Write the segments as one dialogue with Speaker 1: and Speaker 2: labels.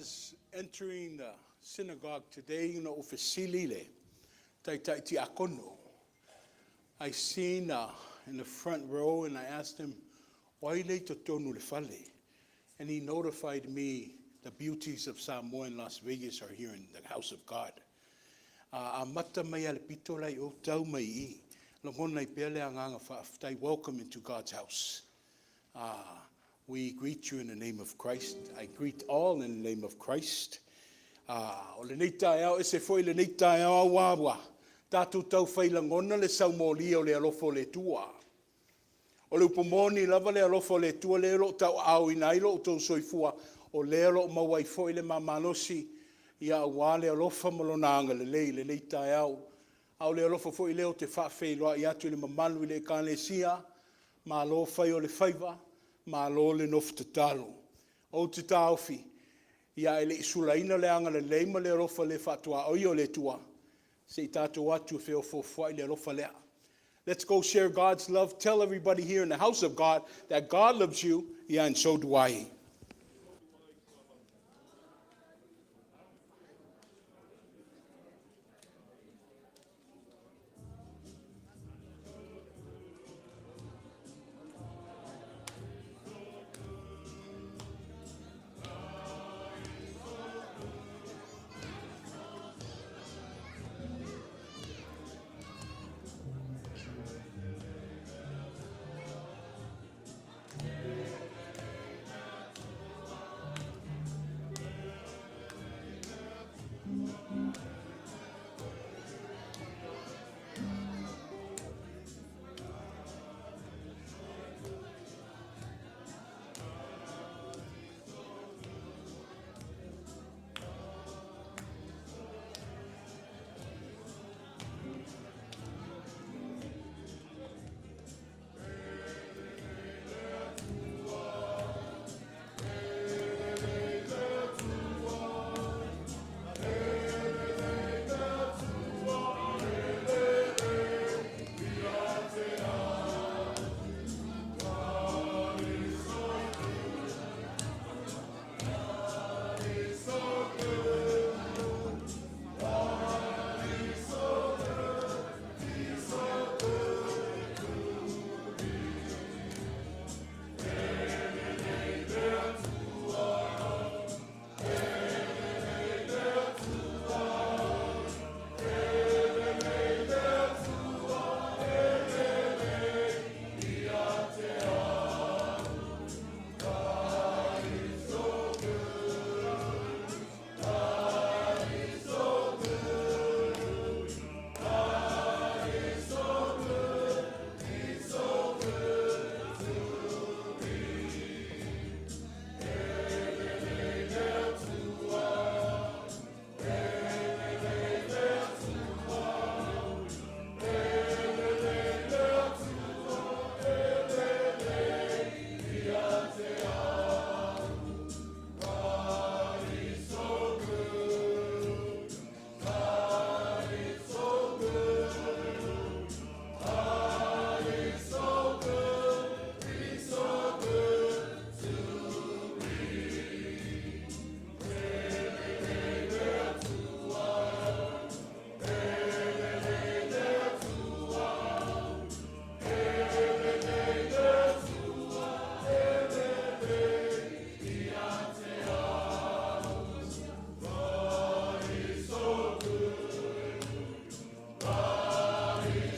Speaker 1: As entering the synagogue today, na ou fesili i le taitai tiakono. I seen in the front row and I asked him, o ai lea i totonu o le fale? And he notified me the beauties of Samoa in Las Vegas are here in the house of God. Amata mai lava i le pito la i o tau mai i i. Lagona ai pea le agaga faafetai. Welcome into God's house. We greet you in the name of Christ. I greet all in the name of Christ. O lenei taeao, ese foi lenei taeao aua ua tatou tau fai lagona le saumolia o le alofa o le Atua. O le upu moni lava le alofa o le Atua lea o lo o tauaaoina ai lo outou soifua, o lea o lo o maua ai foi le ma malosi, ia aua le alofa ma Lona agalelei i lenei taeao. A o le alofa foi lea ou te faafeiloai atu i le mamalu i le Ekalesia, malo fai o le faiva, malo le nofo tatalo. Ou te taofi, ia ae le i sulaina le agalelei ma le alofa le faatuaoia o le Atua, se i tatou o atu e feofoofoai le alofa lea. Let's go share God's love. Tell everybody here in the house of God that God loves you, yeah, and so do I.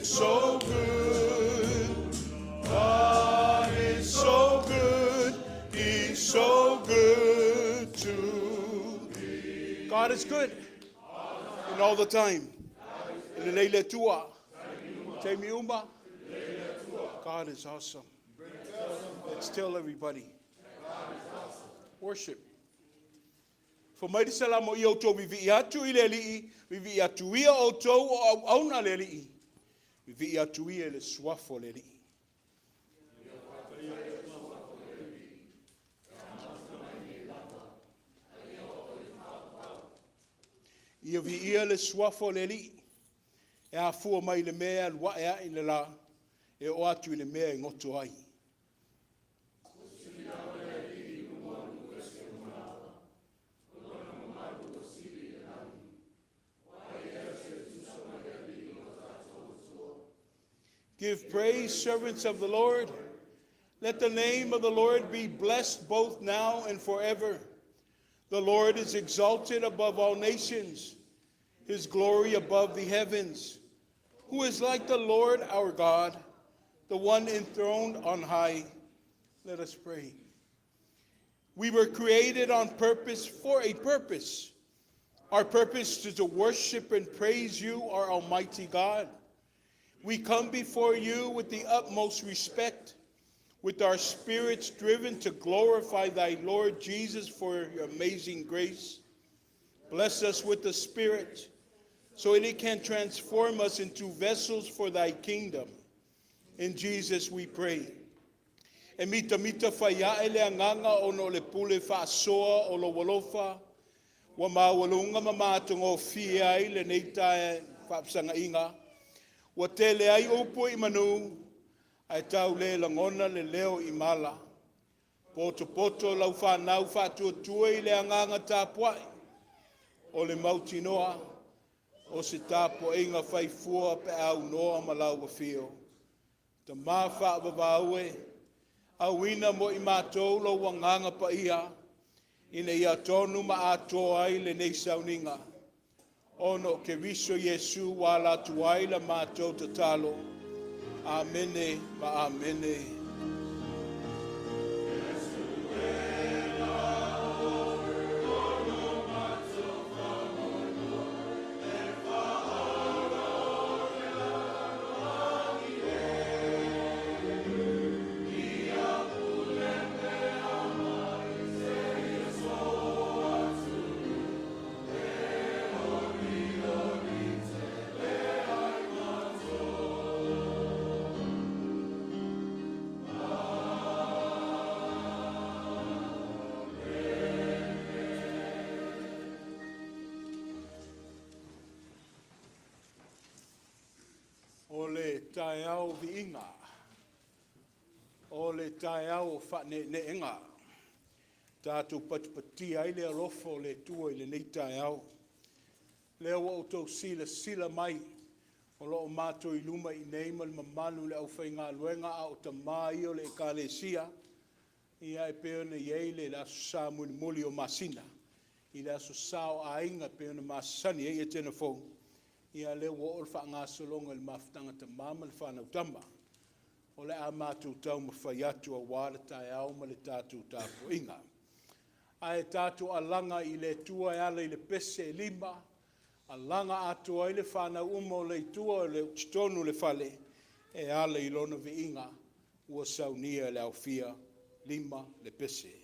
Speaker 1: So good. God is so good. He's so good to me. God is good. And all the time. E lelei le Atua. Taimi uma. God is awesome. Let's tell everybody. Worship. Fai mai le Salamo, Ia outou vivii atu i le Alii, vivii atu ia outou o auauna a le Alii, vivii atu ia i le suafa o le Alii. Ia viia le suafa o le Alii, e afua mai le mea e alu ae ai le la, e oo atu i le mea e goto ai. Give praise, servants of the Lord. Let the name of the Lord be blessed both now and forever. The Lord is exalted above all nations, his glory above the heavens. Who is like the Lord our God, the one enthroned on high? Let us pray. We were created on purpose for a purpose. Our purpose is to worship and praise you, our Almighty God. We come before you with the utmost respect, with our spirits driven to glorify thy Lord Jesus for your amazing grace. Bless us with the Spirit so that it can transform us into vessels for thy kingdom. In Jesus we pray. E mitamita faiae le agaga ona o le pule faasoa o lou alofa, ua maualuga ma matagofie ai lenei tae faafesagaiga. Ua tele ai upu i manu, ae tau le lagona le leo i mala. Potopoto lau fanau faatuatua i le agaga tapuai, o le mautinoa, o se tapuaiga faifua pe a aunoa ma lau afio. Tama faavavau e, auina mo i matou lou agaga paia, ina ia tonu ma atoa ai lenei sauniga. Ona o Keriso Iesu ua ala atu ai la matou tatalo. Amene ma amene. O le taeao o viiga, o le taeao o faaneeneega, tatou patipatia ai le alofa o le Atua i lenei taeao. Lea ua outou silasila mai o lo o matou i luma i inei ma le mamalu o le aufaigaluega a o tama ia o le Ekalesia, e pei ona i ai le Aso Sa mulimuli o masina, i le Aso Sa o aiga e pei ona masani ai Etena fou, ia o lea ua oo le faagasologa i le mafutaga a tama ma le fanau tama. O le a matou taumafai atu aua le taeao ma le tatou tapuaiga. Ae tatou alaga i le Atua e ala i le pese e lima, alaga atoa ai le fanau uma o le Atua o lo o i totonu o le fale e ala i Lona viiga ua saunia e le aufia. 5 le pese.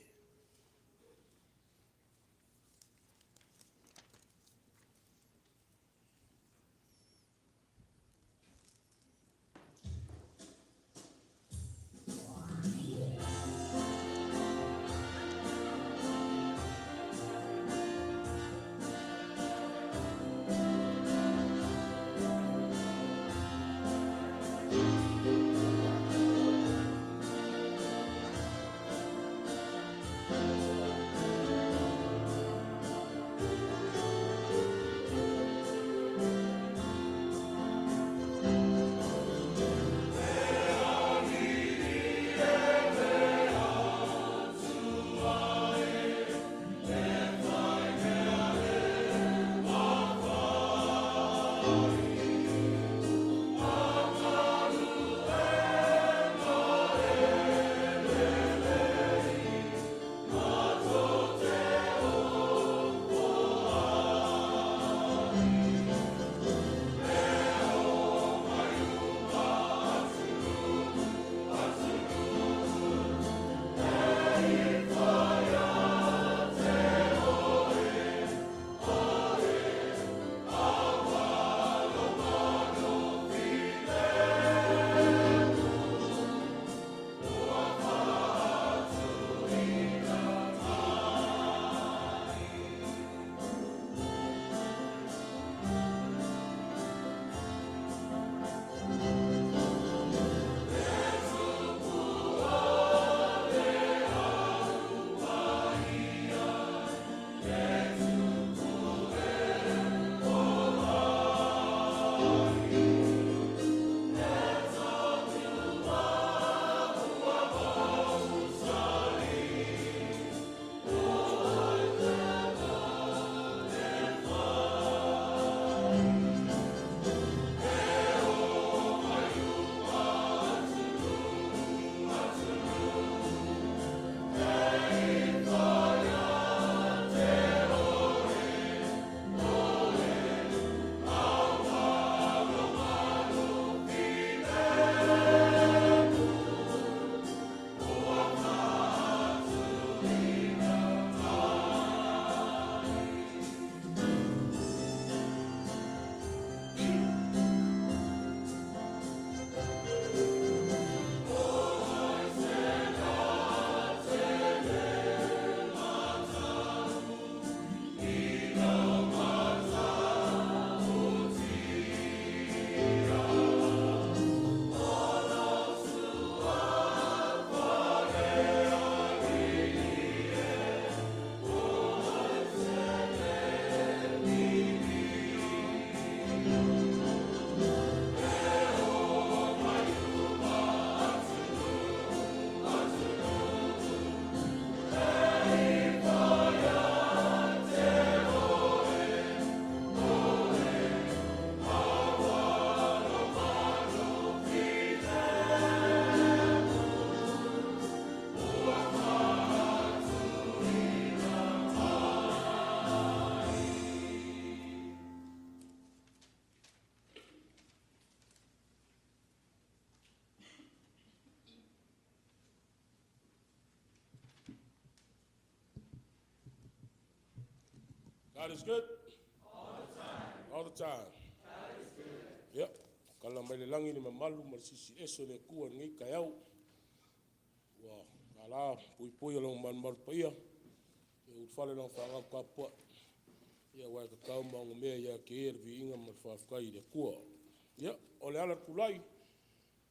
Speaker 2: God is good. All the time. All the time. God is good. Ia, kala mai le lagi le mamalu ma le silisili ese o le Atua i lenei taeao. Ua tala puipui o lona malumalu paia. Ia ulufale lana fanau tapuai. Ia aua e tatau ma onomea ia te ia le viiga ma le faafetai i le Atua. Ia, o le ala tulai,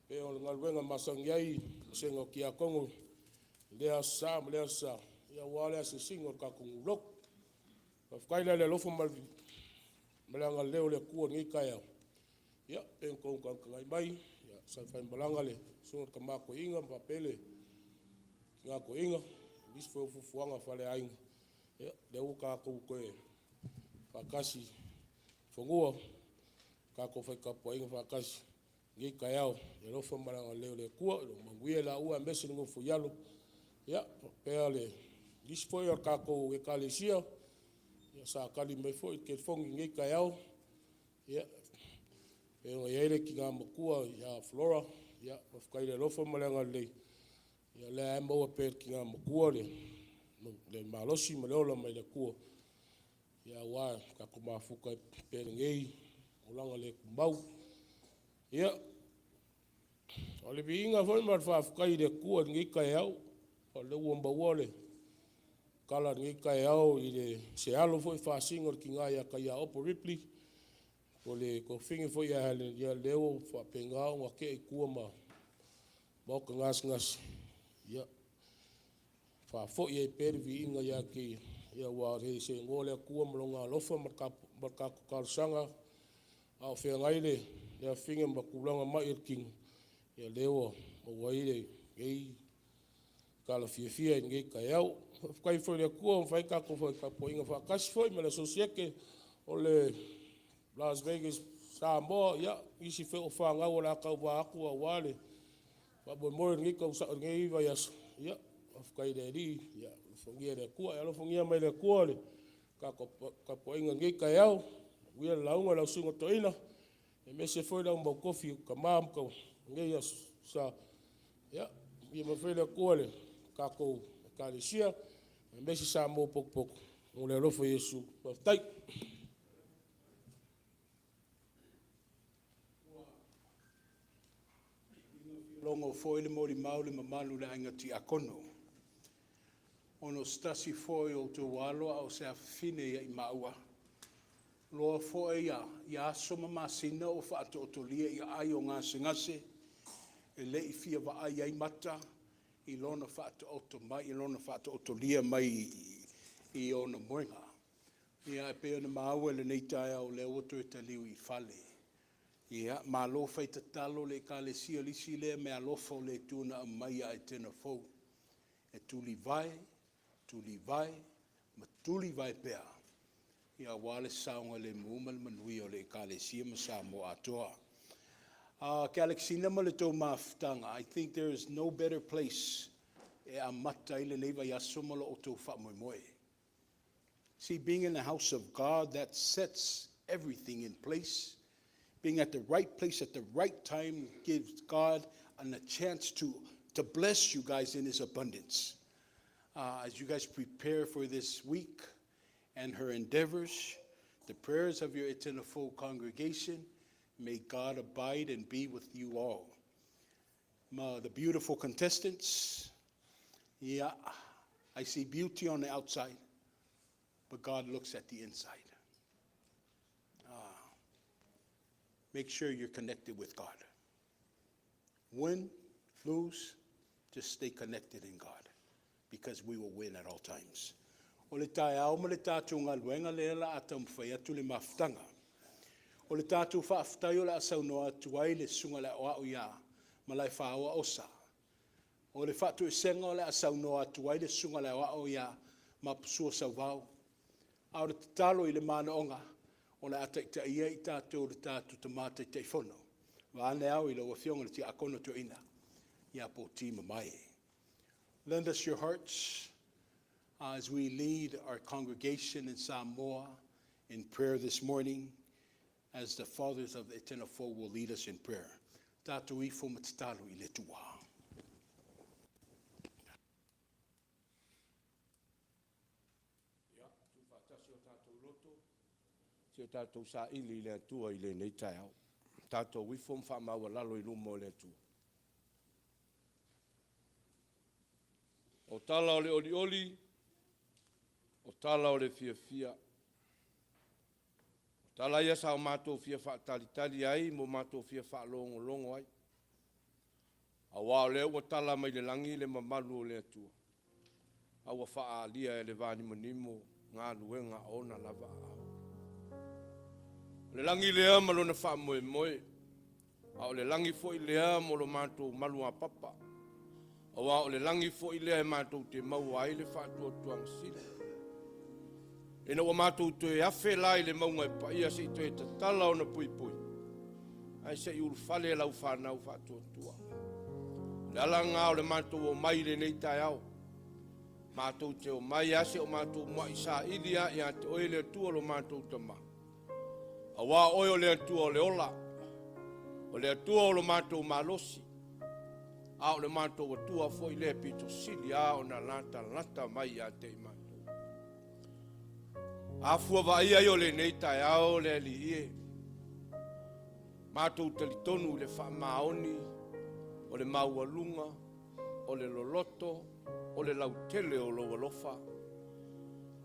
Speaker 2: pe o le galuega masani ai, vasega o tiakono, lea aso Sa ma lea aso Sa, ia aua le asiasiga o le tatou nuu lotu. Faafetai la i le alofa ma le agalelei o le Atua i lenei taeao, ia pei ona outou tagatagai mai, ia sa faimalaga le susuga i le tama toeaina ma faapea le tina toeaina, nisi foi o fuafuaga faaleaiga, ia lea ua tatou toe faatasi i fanua, tatou fai tapuaiga faatasi i lenei taeao i le alofa ma le agalelei o le Atua, o lo o manuia i laua aemaise le nofo i alo, ia faapea nisi foi o le tatou Ekalesia sa tali mai foi i le telefoni i lenei taeao, ia pei ona i ai le tina matua ia Flora, ia faafetai i le alofa ma le agalelei, o lea lava e maua pea e le tina matua le malosi ma le ola mai le Atua aua le tatou mafuta ai pea i lenei olaga le tumau. Ia, o le viiga foi ma le faafetai i le Atua i lenei taeao, o lea ua maua le tala i lenei taeao i se alo foi faasino i le tina ia Kaiaopo Ripley po o le tuafafine foi ia Helen, ia lea ua faapena ona tea i tua ma maota gasegase, ia faafoi ai pea le viiga ia te Ia, aua e le seanoa le Atua ma Lona alofa ma le tatou talosaga a o feagai le afafine ma tulaga mai o le tino, ia lea ua maua ai lenei tala fiafia i lenei taeao. Faafetai foi i le Atua ua mafai ona tatou fai tapuaiga faatasi foi ma le Asiosiete o le Las Vegas Samoa, ia, nisi foi o fanau o le a tauva atu aua le faamoemoe o lenei vaiaso, ia faafetai i le Alii. Ia alofagia e le Atua. Ia alofagia mai e le Atua le tatou tapuaiga i lenei taeao, manuia le lauga a lau susuga i le toeaina, aemaise foi le au mau tofi o tama o lenei aso Sa. Ia faamanuia mai foi le Atua i le tatou Ekalesia aemaise Samoa ua potopoto ona o le alofa o Iesu. Faafetai.
Speaker 1: Ua logo foi le molimau i le mamalu o le aiga tiakono, ona o se tasi foi o outou alo a o se afafine ia i maua, loa foi aso ma masina o faatootolia i aai o gasegase, e le i fia vaai ai mata i lona faataoto mai, i lona faataotolia mai i ona moega. Ae pei ona maua i lenei taeao o lea ua toe taliu i fale. Ia, malo fai tatalo le Ekalesia, o le isi lea meaalofa o le Atua na aumai ia Etena Fou, e tulivae, tulivae ma tulivae pea aua le saogalemu ma le manuia o le Ekalesia ma Samoa atoa. Alexina ma le tou mafutaga, I think there is no better place e amata ai lenei vaiaso ma lo outou faamoemoe. See, being in the house of God, that sets everything in place. Being at the right place at the right time gives God a chance to bless you guys in His abundance. As you guys prepare for this week and her endeavors, the prayers of your Eternal congregation, may God abide and be with you all. The beautiful contestants, yeah, I see beauty on the outside, but God looks at the inside. Make sure you're connected with God. Win, lose, just stay connected in God because we will win at all times. O le taeao ma le tatou galuega lea la a taumafai atu le mafutaga. O le tatou faafetai o le a saunoa atu ai le susuga i le Aoao ia Malaefaoa Osa. O le faatoesega o le a saunoa atu ai le susuga i le Aoao ia Mapusua Sauvao. A o le tatalo i le manaoga, o le a taitaia i tatou e le tatou tama Taitaifono, vaeane au i lau Afioga i le Tiakono Toeaina ia Poti Mamae. Lend us your hearts as we lead our congregation in Samoa in prayer this morning, as the fathers of the Eternal Four will lead us in prayer. Tatou ifo ma tatalo i le Atua.
Speaker 2: Ia, tuufaatasi o tatou loto Se i o tatou saili i le Atua i lenei taeao. Tatou ifo ma faamaualalo i luma o le Atua. O tala o le olioli, o tala o le fiafia. O tala ia sa o matou fia faatalitali ai ma o matou fia faalogologo ai, aua o lea ua tala mai le lagi le mamalu o le Atua, a ua faaalia e le vanimonimo galuega a ona lava aao. O le lagi lea ma lona faamoemoe, a o le lagi foi lea mo lo matou maluapapa, aua o le lagi foi lea e matou te maua ai le faatuatuaga sili. Ina ua matou toe afe la i le mauga e paia se i toe tatala ona puipui, ae se i ulufale lau fanau faatuatua. O le ala lena o le matou omai i lenei taeao, matou te omai lava se o matou muai saili lava ia te Oe le Atua lo matou Tama, aua o Oe o le Atua o le ola, o le Atua o lo matou malosi, a o le matou Atua foi lea e pito sili lava ona latalata mai ia te i matou. A fua vaaia ia o lenei taeao le Alii e, matou talitonu i le faamaoni o le maualuga o le loloto o le lautele o lou alofa.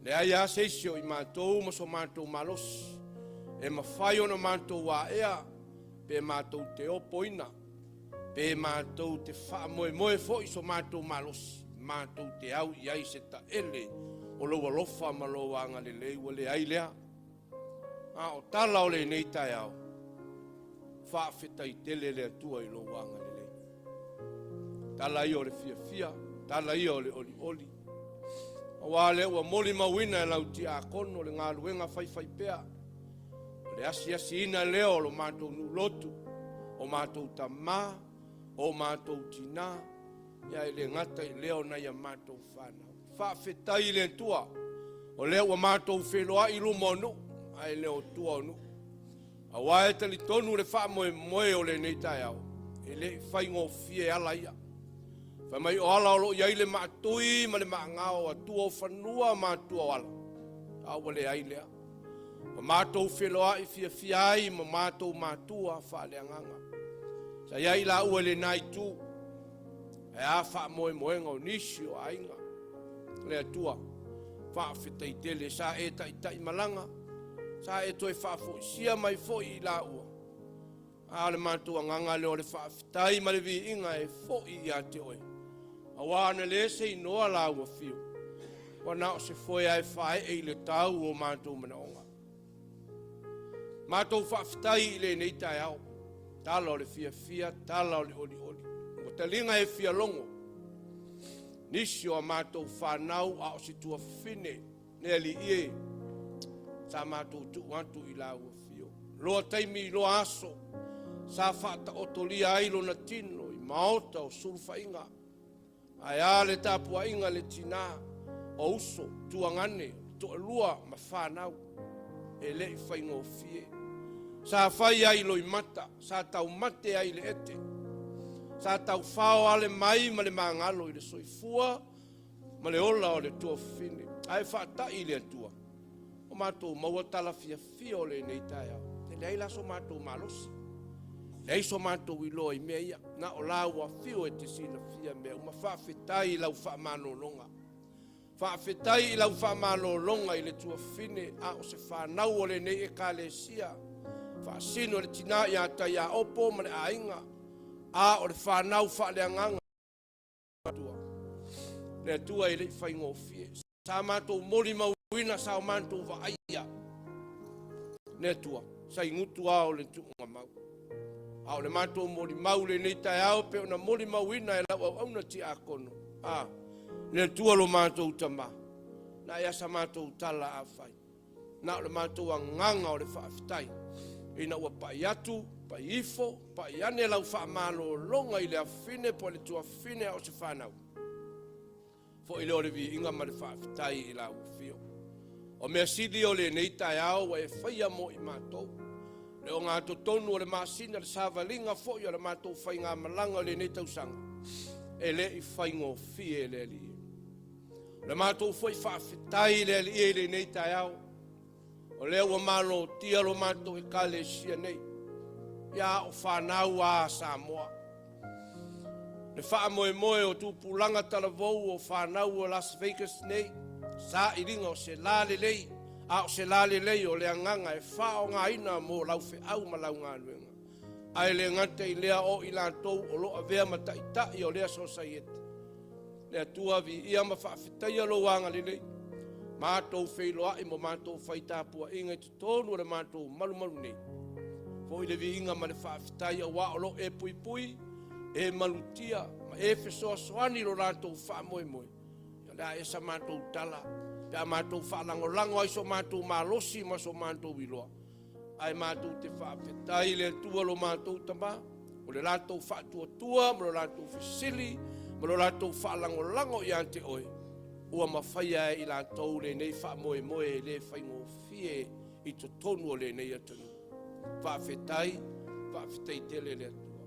Speaker 2: Leai lava se isi o i matou ma so matou malosi e mafai ona matou aea pe matou te opoina pe matou te faamoemoe foi so matou malosi matou te au i ai se taele o lou alofa ma lou agalelei, ua leai lea. A o tala o lenei taeao, faafetai tele le Atua i lou agalelei. Tala ia o le fiafia, tala ia o le olioli, aua o lea ua molimauina e lau tiakono le galuega faifaipea, o le asiasiina lea o lo matou nuu lotu, o matou tama, o matou tina, ia e le gata i lea o nai a matou fanau. Faafetai i le Atua, o lea ua matou feiloai i luma o nuu, ae le o tua o nuu. Aua e talitonu le faamoemoe o lenei taeao, e le i faigofie ala ia. Fai mai o ala o lo o i ai le maatui ma le maagao, atua o fanua ma atua o ala, a ua leai lea. Ua matou feloai fiafia ai ma matou matua faaleagaga. Sa i ai laua i lena itu, ae a faamoemoega o nisi o aiga. Le Atua, faafetai tele, sa e taitai malaga, sa e toe faafoisia mai foi i laua, a o le matou agaga lea o le faafetai ma le viiga e foi ia te oe, aua ana le seinoa lau afio, ua na o se foe lava e faaee i le tau o matou manaoga. Matou faafetai i lenei taeao, tala o le fiafia, tala o le olioli, ua taliga e fia logo nisi o a matou fanau a o se tuafafine le Alii e, sa matou tuu atu i lau afio. Loa taimi loa aso sa faataotolia ai lona tino i maota o sulufaiga, ae a le tapuaiga le tina o uso, tuagane, toalua ma fanau, e le i faigofie. Sa fai ai loimata, sa taumate ai le ete, sa taufao ale mai ma le magalo i le soifua ma le ola o le tuafafine, ae faatai i le Atua o matou maua tala fiafia o lenei taeao. E leai la so matou malosi, leai so matou iloa i mea ia, na o lau afio e te silafia mea uma. Faafetai i lau faamalologa, faafetai i lau faamalologa i le tuafafine a o se fanau o lenei Ekalesia, faasino le tina ia Taiaopo ma le aiga, a o le fanau faaleagaga le Atua e le i faigofie. Sa matou molimauina, sa o matou vaaia le Atua, sa igutu lava o le tuugamau. A o le matou molimau lenei taeao pe ona molimauina e lau auauna tiakono, a le Atua lo matou tama, na e asa matou tala a fai. Na o le matou agaga o le faafetai ina ua pai atu, pai ifo, pai ane lau faamalologa i le afafine po o le tuafafine a o se fanau. Foi lea o le viiga ma le faafetai i lau afio. O mea sili o lenei taeao ua e faia mo i matou. Le ogatotonu o le masina, le savaliga foi o le matou faigamalaga o lenei tausaga, e le i faigofie le Alii. O le matou foi faafetai i le Alii i lenei taeao. O lea ua malotia lo matou Ekalesia nei, ia o fanau a Samoa. Le faamoemoe o tupulaga talavou o fanau o Las Vegas nei, sailiga o se lalelei, a o se lalelei o le agaga e faaaogaina mo lau feau ma lau galuega. Ae le gata i lea o i latou o lo o avea ma taitai o lea sosaiete. Le Atua viia ma faafetaia lou agalelei, matou feiloai ma matou fai tapuaiga i totonu o le matou malumalu nei. Foi le viiga ma le faafetai aua o lo o e puipui, e malutia ma e fesoasoani i lo latou faamoemoe. O le a ea sa matou tala pe a matou faalagolago ai so matou malosi ma so matou iloa, ae matou te faafetai i le Atua lo matou Tama, o le latou faatuatua ma lo latou fesili ma lo latou faalagolago ia te oe, ua mafaia e i latou lenei faamoemoe e le faigofie i totonu o lenei atunuu. Faafetai, faafetai tele le Atua.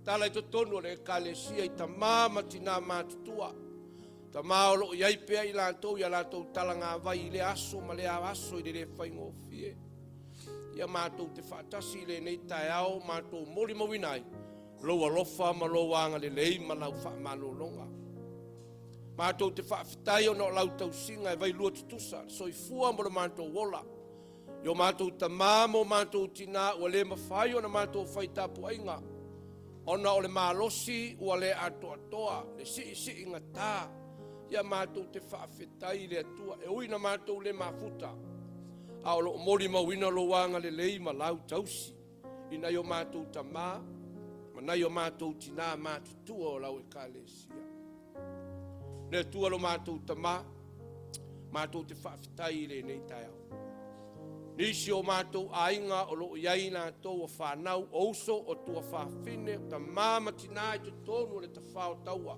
Speaker 2: Tala i totonu o le Ekalesia i tamā ma tinā matutua, tamā o lo o i ai pea i latou i a latou talagavai i lea aso ma lea aso i le le faigofie. Ia matou te faatasi i lenei taeao, matou molimauina ai lou alofa ma lou agalelei ma lau faamalologa. Matou te faafetai ona o lau tausiga e vailua tutusa le soifua ma lo matou ola. I o matou tamā ma o matou tinā ua le mafai ona matou fai tapuaiga, ona o le malosi ua le atoatoa, le siisiigata. Ia matou te faafetai i le Atua, e ui ina matou le mafuta, a o lo o molimauina lou agalelei ma lau tausi i nai o matou tamā ma nai o matou tinā matutua o lau Ekalesia. Le Atua lo matou Tamā, matou te faafetai i lenei taeao. Nisi o matou aiga o lo o i ai latou o fanau, o uso, o tuafafine, o tamā ma tinā i totonu o le tafao taua.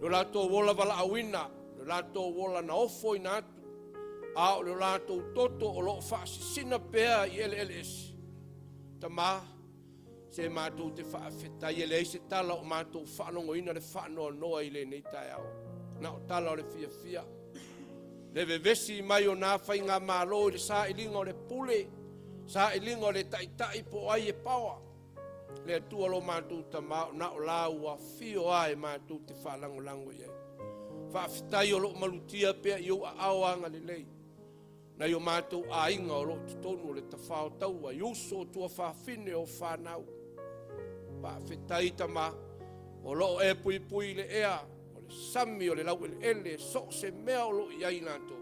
Speaker 2: Lo latou ola valaauina, lo latou ola na ofoina atu, a o lo latou toto o lo o faasisina pea i eleele ese. Tamā, Se matou te faafetai, e leai se tala o matou faalogoina le faanoanoa i lenei taeao, na o tala o le fiafia. Le vevesi mai o nā faigamalo i le sailiga o le pule, sailiga o le taitai po o ai e paoa. Le Atua lo matou Tama, o na o la ua afio lava e matou te faalagolago i ai. Faafetai o lo o malutia pea i ou aao agalelei. Nai o matou aiga o lo o totonu o le tafao taua i uso o tuafafine o fanau. Faafetai Tama, o lo o e puipui i le ea, o le sami, o le laueleele, so o se mea o lo o i ai latou.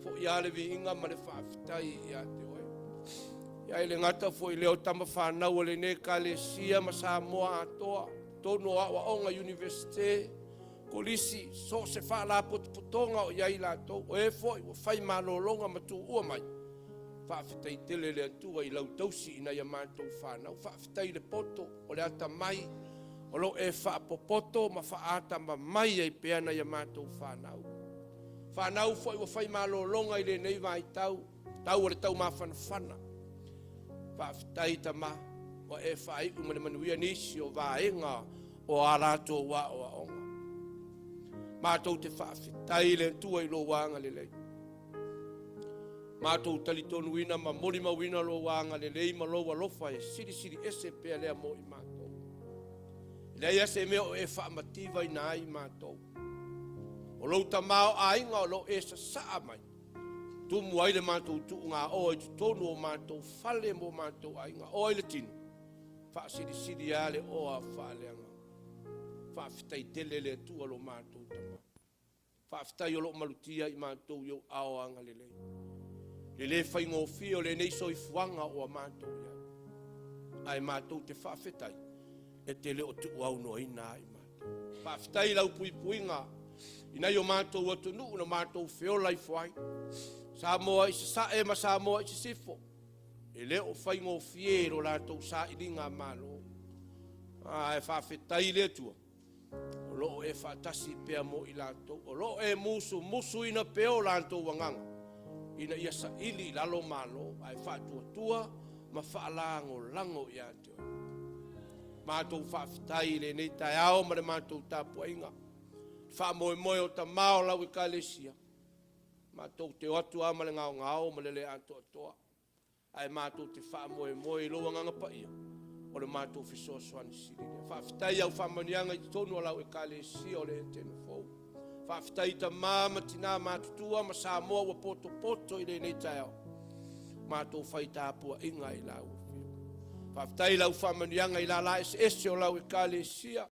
Speaker 2: Foi lava le viiga ma le faafetai ia te oe. Ia e le gata foi i lea o tama fanau a lenei Ekalesia ma Samoa atoa, totonu o aoaoga Iunivesite, Kolisi, so o se faalapotopotoga o i ai latou, o e foi ua fai malologa ma tuua mai, faafetai tele le Atua i lau tausi i nai a matou fanau. Faafetai i le poto o le atamai o lo o e faapopoto ma faatamamai ai pea nai a matou fanau. Fanau foi ua fai malologa i lenei vaitau, tau o le taumafanafana. Faafetai Tama, ua e faaiu ma le manuia nisi o vaega o a latou aoaoga. Matou te faafetai i le Atua i lou agalelei. Matou talitonuina ma molimauina lou agalelei ma lou alofa e silisili ese pea lea mo i matou. E leai lava se mea o e faamativaina ai matou. O lou tamaoaiga o lo o e sasaa mai, tumu ai le matou tuugaoa i totonu o matou fale ma o matou aiga. O ai le tino? Faasilisili lava le oa faaleagaga. Faafetai tele le Atua lo matou Tama. Faafetai o lo o malutia i matou i ou ao agalelei. Le le faigofie o lenei soifuaga ua matou i ai. Ae matou te faafetai e te le o tuuaunoaina ai matou. Faafetai i lau puipuiga i nai o matou atunuu na matou feola ifo ai. Samoa i Sasae ma Samoa i Sisifo. E le o faigofie lo latou sailiga malo. Ae faafetai i le Atua o lo o e faatasi pea mo i latou, o lo o e musumusuina pea o latou agaga ina ia saili i lalo malo ae faatuatua ma faalagolago ia te oe. Matou faafetai i lenei taeao ma le matou tapuaiga, faamoemoe o tamā o lau Ekalesia. Matou te o atu lava ma le gaogao ma le le atoatoa, ae matou te faamoemoe i lou Agaga Paia o le matou fesoasoani sili lea. Faafetai i au faamanuiaga i totonu o lau Ekalesia o le Etena Fou. Faafetai i tama ma tina matutua ma Samoa ua potopoto i lenei taeao, matou fai tapuaiga i lau Afio. Faafetai i lau faamanuiaga i lala eseese o lau Ekalesia.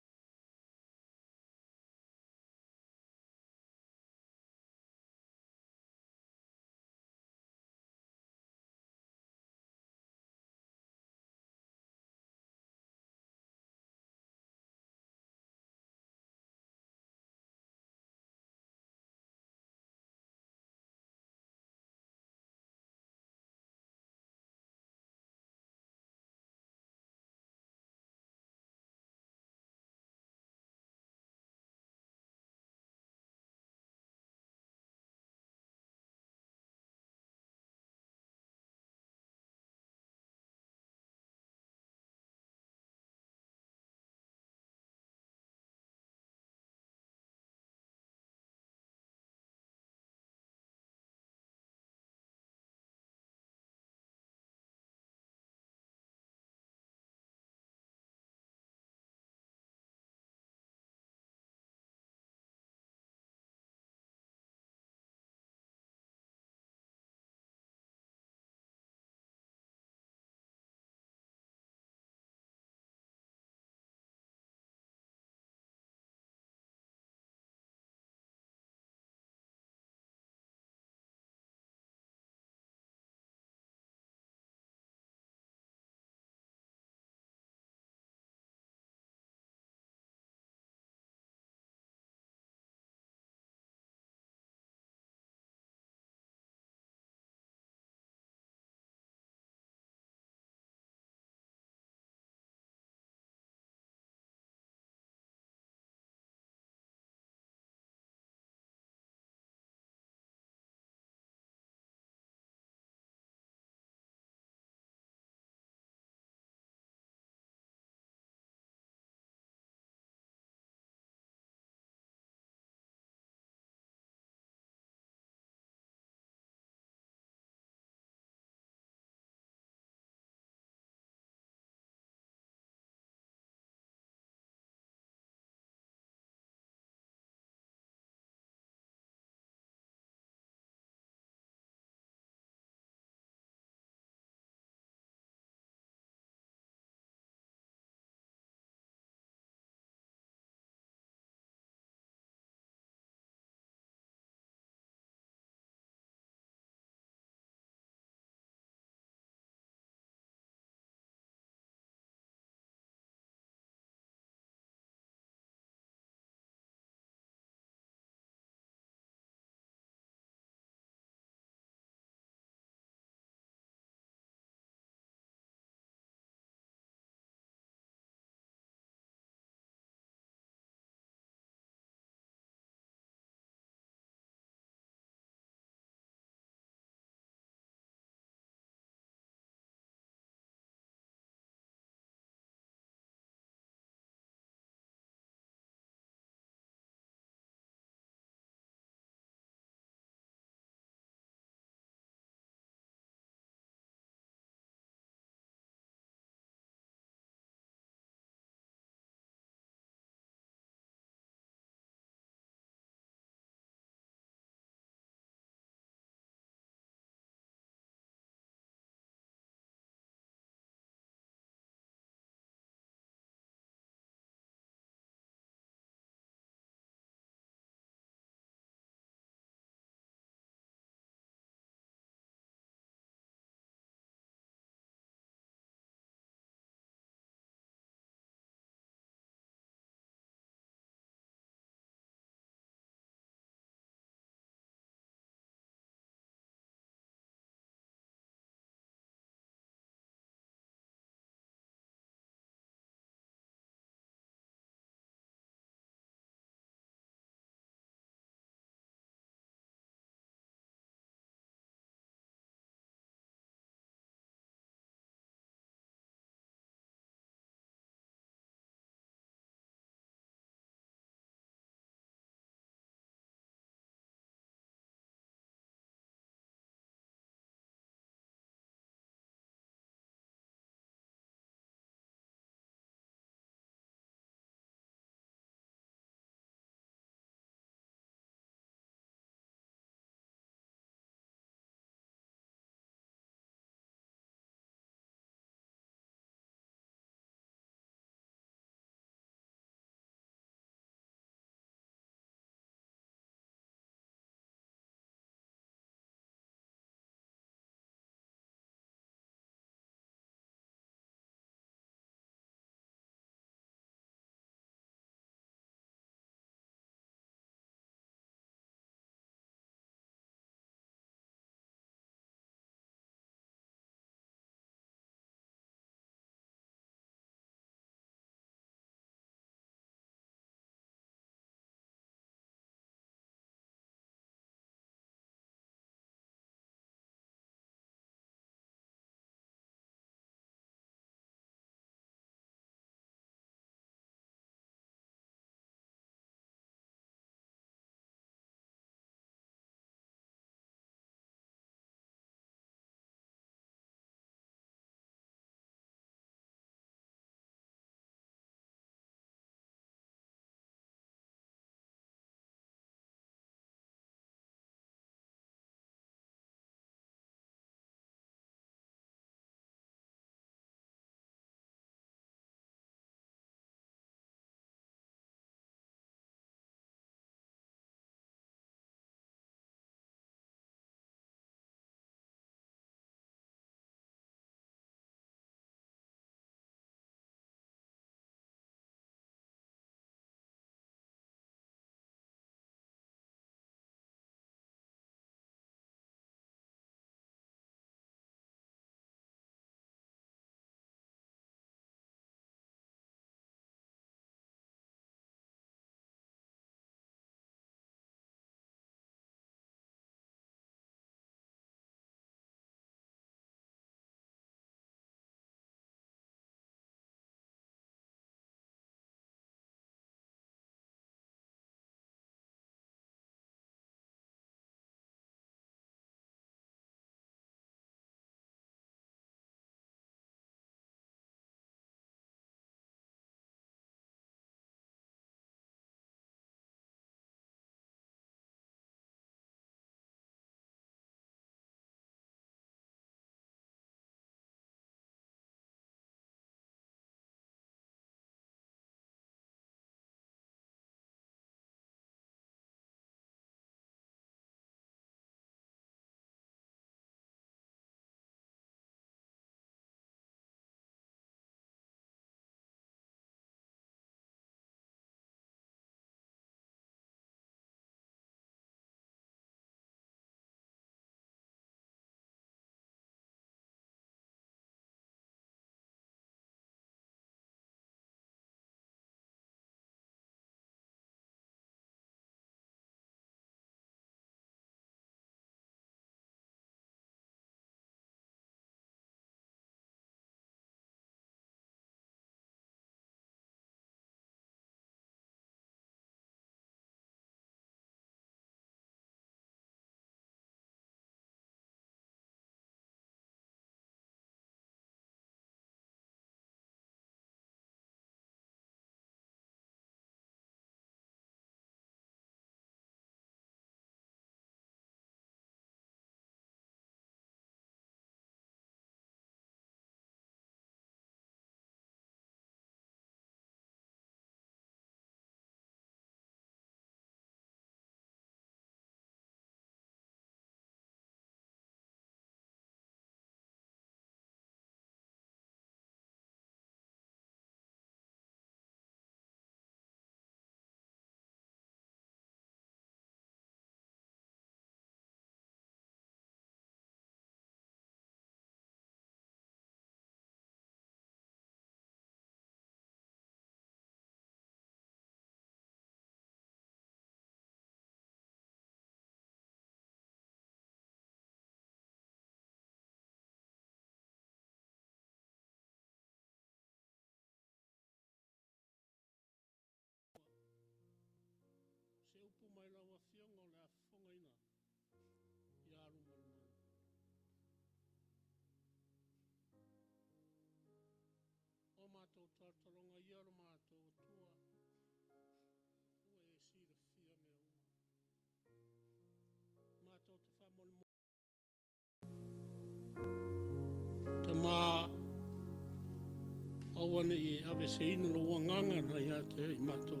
Speaker 3: Aua ne i e aveeseina lou Agaga na ia te i matou.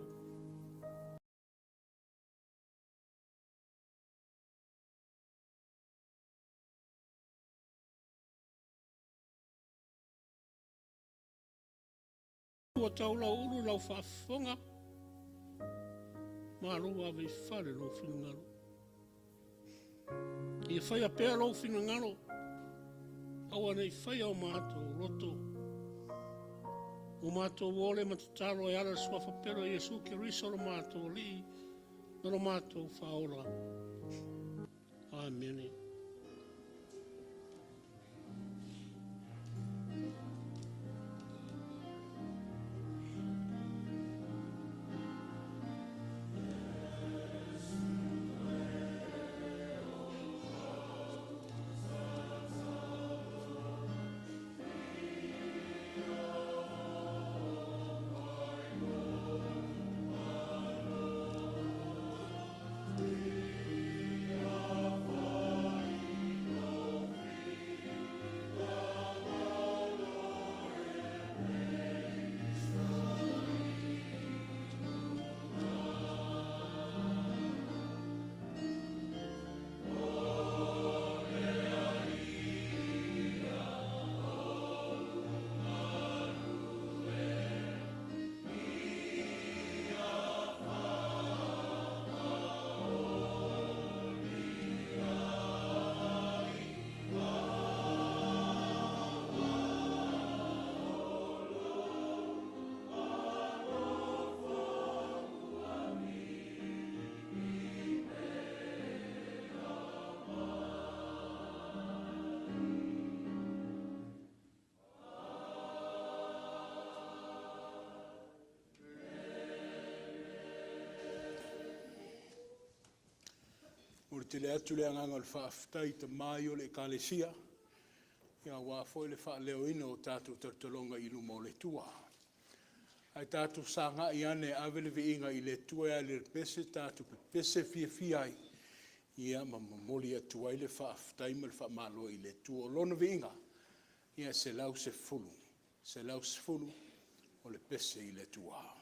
Speaker 3: Ua taulauulu lau faafofoga, malo ave i fale lou finagalo. Ia faia pea lou finagalo, aua ne i faia o matou loto. Ua matou ole ma tatalo e ala le suafa pele o Iesu Keriso lo matou Alii ma lo matou Faaola. Amene.
Speaker 1: O le tele atu le agaga o le faafetai i tamai o le Ekalesia, ia aua foi le faaleoina o tatou tautaloga i luma o le Atua. Ae tatou sagai ane e ave le viiga i le Atua e ala i le pese tatou pepese fiafia ai, ia ma momoli atu ai le faafetai ma le faamalo i le Atua. O Lona viiga, ia 110, 110 o le pese i le Atua.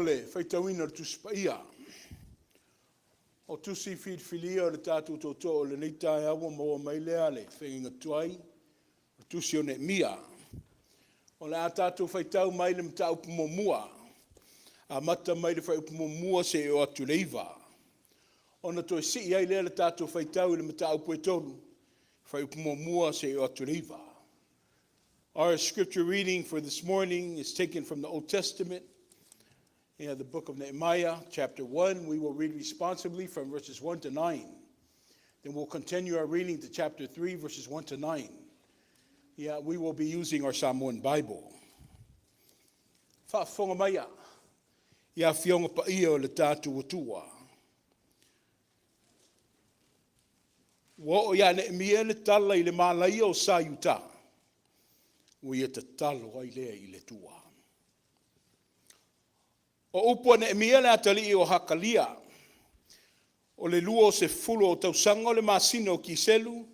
Speaker 1: le faitauina o le Tusi Paia. O tusi filifilia o le tatou tootoo o lenei taeao ua maua mai lea le feagaiga tuai, o le tusi o Neemia. O le a tatou faitau mai le mataupu muamua, amata mai le fuaiupu 1 seia oo atu i le 9. Ona toe sii ai lea o le tatou faitau i le mataupu e 3, fuaiupu 1 seia oo atu i le 9. Our scripture reading for this morning is taken from the Old Testament, in the book of Nehemiah, chapter 1. We will read responsively from verses 1 to 9. Then we'll continue our reading to chapter 3, verses 1 to 9. Yeah, we will be using our Samoan Bible. Faafofoga maia, i afioga paia o le tatou Atua. Ua oo ia Neemia le tala i le malaia o sa Iuta, ua ia tatalo ai lea i le Atua. O upu a Neemia le atalii o Hakalia, o le 20 o tausaga o le masina o Kiselu,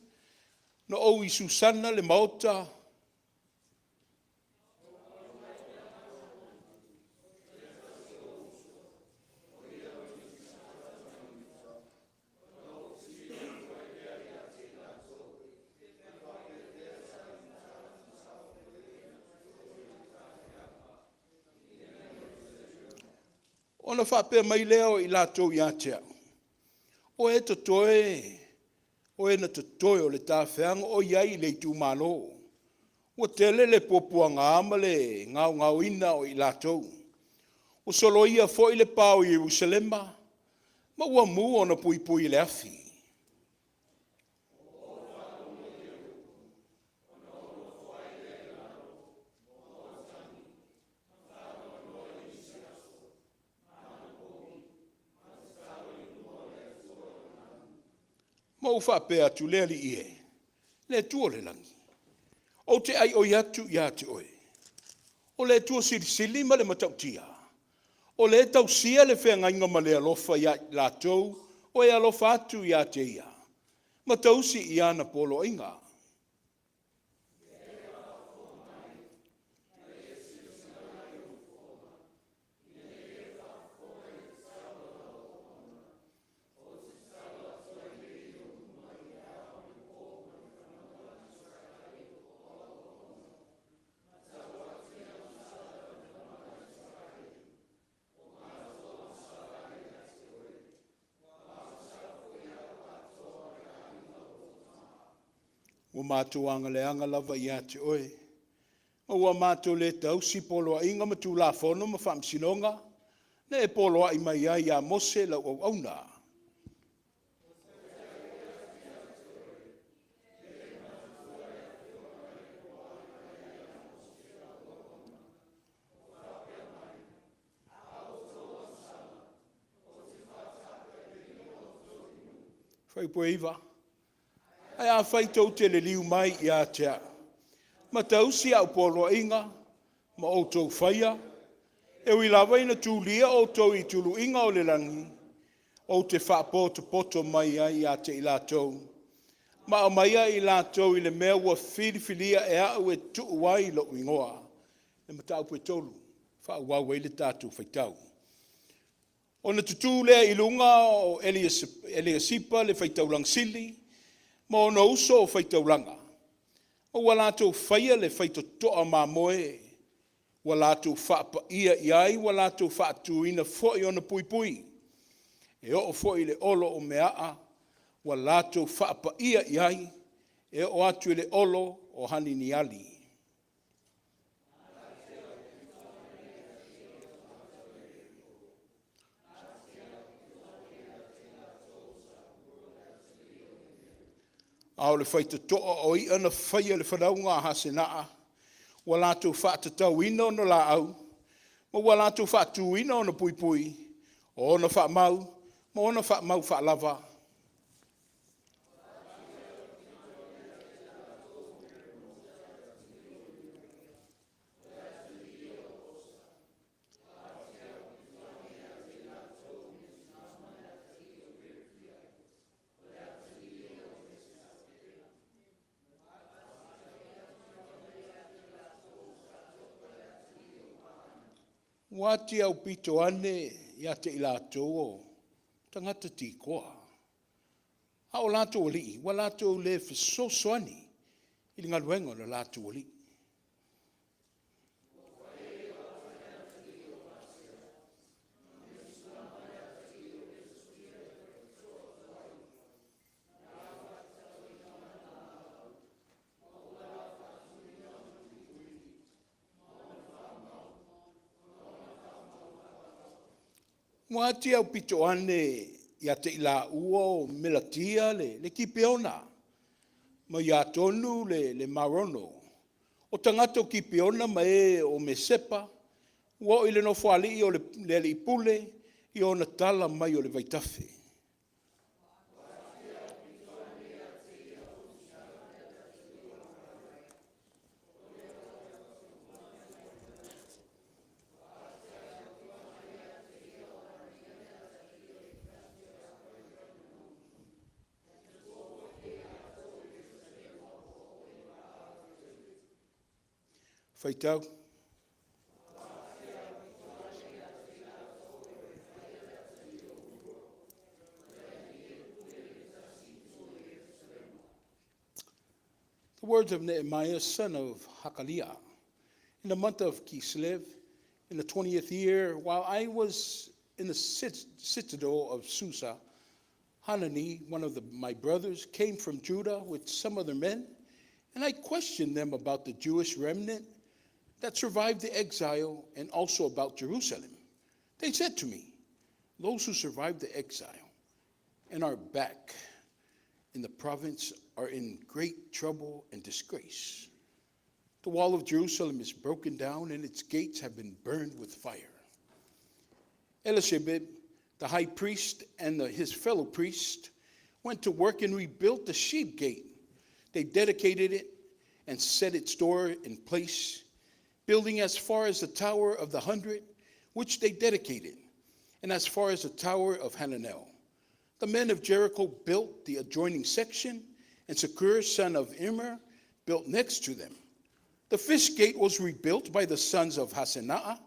Speaker 1: na ou i Susana le maota. Ona faapea mai lea o i latou ia te au, O e totoe, o e na totoe o le tafeaga o i ai i le itumalo. Ua tele le puapuaga ma le gaogaoina o i latou. Ua soloia foi le pa o Ierusalema, ma ua mu ona puipui i le afi. Ma ou faapea atu, “Le Alii e, le Atua o le lagi, ou te aioi atu ia te oe, o le Atua silisili ma le matautia, o le e tausia le feagaiga ma le alofa ia i latou o e alofa atu ia te ia ma tausi i ana poloaiga. Ua matou agaleaga lava ia te oe, ma ua matou le tausi poloaiga ma tulafono ma faamasinoga na e poloai mai ai ia Mose lau auauna. Fuaiupu 9. Ae afai tou te liliu mai ia te au, ma tausi au poloaiga ma outou faia, e ui lava ina tulia outou i tuluiga o le lagi, ou te faapotopoto mai ai ia te i latou, ma aumaia i latou i le mea ua filifilia e au e tuu ai lou igoa. Le mataupu e 3, faaauau ai le tatou faitau. Ona tutu lea i luga o Eliasipa le faitaulaga sili ma ona uso faitaulaga, ma ua latou faia le faitotoa mamoe, ua latou faapaia i ai, ua latou faatuina foi ona puipui, e oo foi i le olo o meaa ua latou faapaia i ai, e oo atu i le olo o Haniniali. A o le faitotoa o i'a na faia e le fanauga a Hasenaa, ua latou faatatauina ona laau, ma ua latou faatuina ona puipui, o ona faamau ma ona faamau faalava. Ua ati aupito ane ia te i latou o tagata tikoa, a o latou alii ua latou le fesoasoani i le galuega a lo latou alii. Ua ati aupito ane ia te i laua o Melatia le Kipeona ma Iatonu le Marono, o tagata o Kipeona ma e o Misepa, ua oo i le nofoalii o le alii pule i ona tala mai o le vaitafe. Faitau. The words of Nehemiah, son of Hakaliah, in the month of Kislev, in the 20th year, while I was in the citadel of Susa, Hanani, one of my brothers, came from Judah with some other men, and I questioned them about the Jewish remnant that survived the exile and also about Jerusalem. They said to me, "Those who survived the exile and are back in the province are in great trouble and disgrace. The wall of Jerusalem is broken down and its gates have been burned with fire." Elishib, the high priest, and his fellow priests went to work and rebuilt the sheep gate. They dedicated it and set its door in place, building as far as the Tower of the 100, which they dedicated, and as far as the Tower of Hananel. The men of Jericho built the adjoining section, and Zaccur, son of Immer, built next to them. The fish gate was rebuilt by the sons of Hassenaah.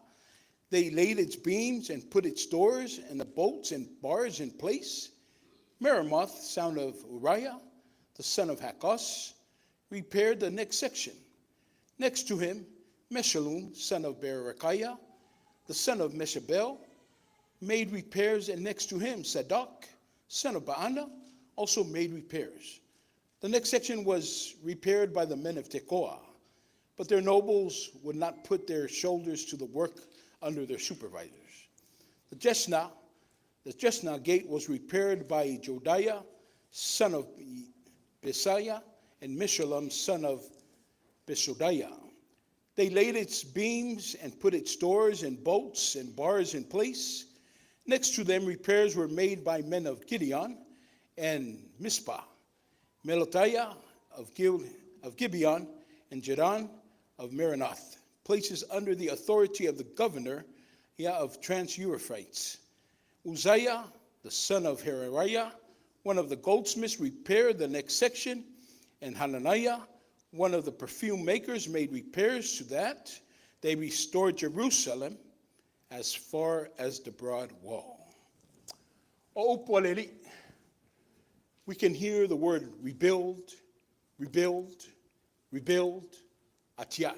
Speaker 1: They laid its beams and put its doors and the bolts and bars in place. Meremoth, son of Uriah, the son of Hakkoz, repaired the next section. Next to him, Meshullam, son of Berechiah, the son of Meshabel, made repairs, and next to him, Zadok, son of Baana, also made repairs. The next section was repaired by the men of Tekoa, but their nobles would not put their shoulders to the work under their supervisors. The Jeshanah gate was repaired by Jodiah, son of Besaiah, and Meshullam, son of Besodiah. They laid its beams and put its doors and bolts and bars in place. Next to them, repairs were made by men of Gideon and Mizpah, Melatiah of Gibeon, and Jedon of Meronoth, places under the authority of the governor of Trans-Euphrates. Uzziah, the son of Harariah, one of the goldsmiths, repaired the next section, and Hananiah, one of the perfume makers, made repairs to that. They restored Jerusalem as far as the broad wall. O upu a le Alii, we can hear the word rebuild, rebuild, rebuild, atiae.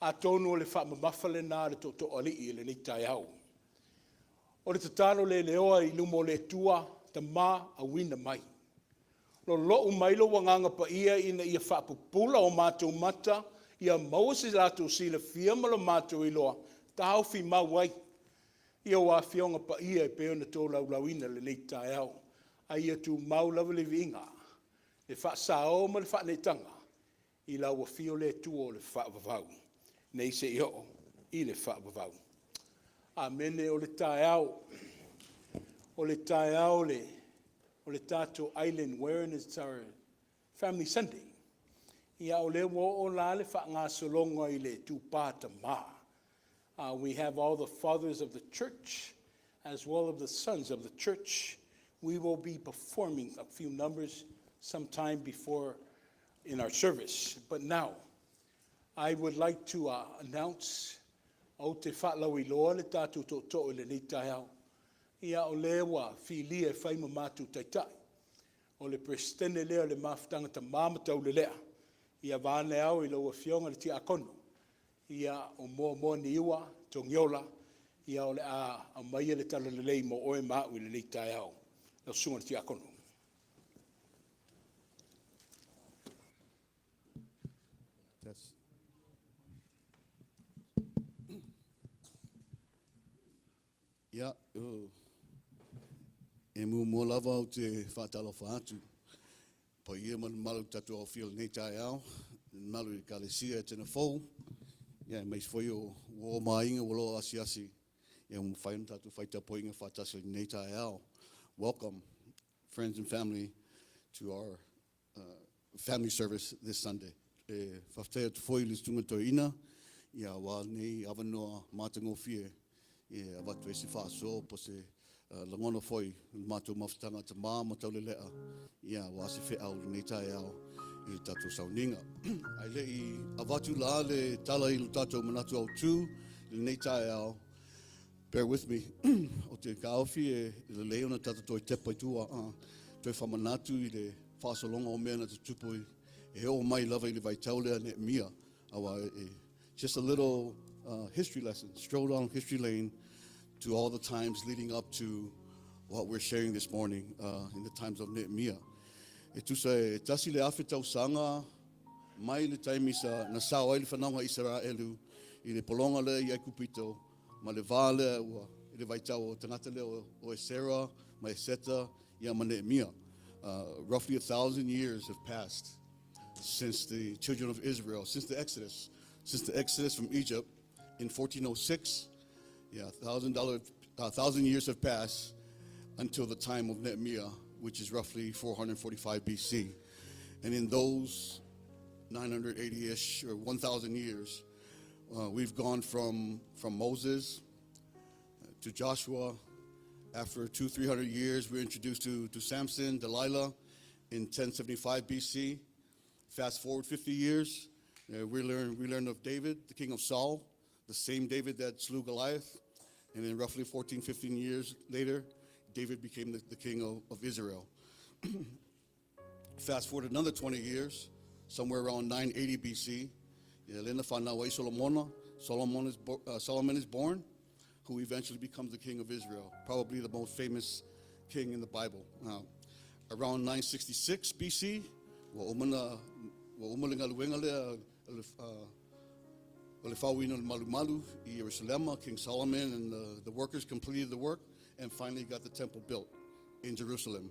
Speaker 1: Atonu o le faamamafa lena le toto alii i lenei taeao. O le tatalo le leoa i luma o le Atua, tama auina mai. Lo lou mai lo wanganga pa ia ina ia faapupula o matou mata, ia maua se latou silafia ma lo matou iloa, taofi mau ai. Ia o afioga paia e pei ona tolaulauina lenei taeao. A ia tumau lava le viiga, le faasao ma le faaneetaga, i lau afio le Atua o le faavavau, nei se i oo i le faavavau. Amene. O le taeao o le tatou Island Wearing, it's our Family Sunday. Ia o lea ua oo la le faagasologa i le tupā tamā. We have all the fathers of the church as well as the sons of the church. We will be performing a few numbers sometime before in our service. But now, I would like to announce Ou te faalauiloa le tatou tootoo i lenei taeao. Ia o lea ua filia e fai ma matou taitai. O le Peresetene lea o le Mafutaga Tama ma Taulelea, ia vaeane au i lau Afioga i le Tiakono, ia o Moamoa Niua Togiola, ia o le a aumaia le talalelei mo oe ma au i lenei taeao. Lau Susuga i le Tiakono.
Speaker 4: Test. Ia, e muamua lava ou te faatalofa atu. Paia ma le mamalu o tatou aofia i lenei taeao, le mamalu i le Ekalesia e tena fou, ia aemaise foi o uo ma aiga ua lo asiasi, ia ua mafai ona tatou fai tapuaiga faatasi i lenei taeao. Welcome, friends and family, to our family service this Sunday. E faafetai atu foi i le susuga toeaina, ia aua lenei avanoa matagofie e avatu ai se faasoa po o se lagona foi i le matou mafutaga tama ma taulelea, ia aua se feau i lenei taeao i le tatou sauniga. Ae le i avatu la le tala i le tatou manatu autu i lenei taeao, bear with me, o te taofi e lelei ona tatou toe tepa i tua, toe faamanatu i le faasologa o mea na tutupu e oo mai lava i le vaitau lea Neemia. Aua e, just a little history lesson, stroll down history lane to all the times leading up to what we're sharing this morning in the times of Nehemiah. E tusa e 1000 tausaga mai le taimi sa na sao ai le whanauga Isaraelu i le polonga lea i Aikupito ma le vā lea ua i le vaitau o tagata lea o Esera ma Eseta ia ma Nehemia. Roughly 1,000 years have passed since the children of Israel, since the Exodus from Egypt in 1406. Yeah, 1,000 years have passed until the time of Nehemiah, which is roughly 445 BC. And in those 980-ish or 1,000 years, we've gone from Moses to Joshua. After two, 300 years, we're introduced to Samson, Delilah in 1075 BC. Fast forward 50 years, we learn of David, the king of Saul, the same David that slew Goliath. And then roughly 14, 15 years later, David became the king of Israel. Fast forward another 20 years, somewhere around 980 BC, lena whanau ai Solomona. Solomon is born, who eventually becomes the king of Israel, probably the most famous king in the Bible. Now, around 966 BC, ua uma le galuega lea o le fauina o le malumalu i Jerusalem. King Solomon and the workers completed the work and finally got the temple built in Jerusalem.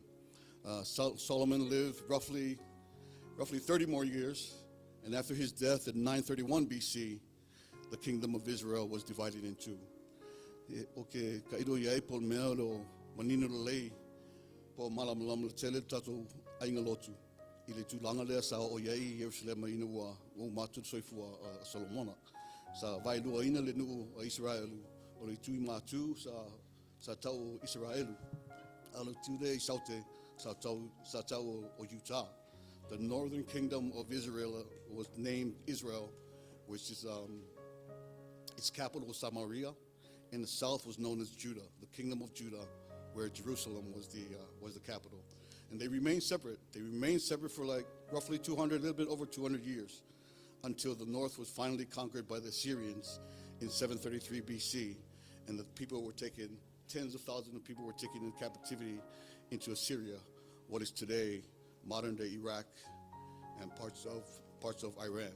Speaker 4: Solomon lived roughly 30 more years, and after his death in 931 BC, the kingdom of Israel was divided in two. E, o ke kailo iai po o le mea o lo manino lelei po o malamalama le tele le tatou aiga lotu i le tulaga lea sa oo i ai Ierusalema ina ua uma atu le soifua a Solomona. Sa vaeluaina le nuu a Isaraelu o le itu i matu sa tau o Isaraelu. A o le itu lea i saute sa tau o Utah. The northern kingdom of Israel was named Israel, which is its capital was Samaria, and the south was known as Judah, the kingdom of Judah, where Jerusalem was the capital. And they remained separate. They remained separate for like roughly 200, a little bit over 200 years, until the north was finally conquered by the Assyrians in 733 BC, and the people were taken, tens of thousands of people were taken in captivity into Assyria, what is today modern day Iraq and parts of Iran.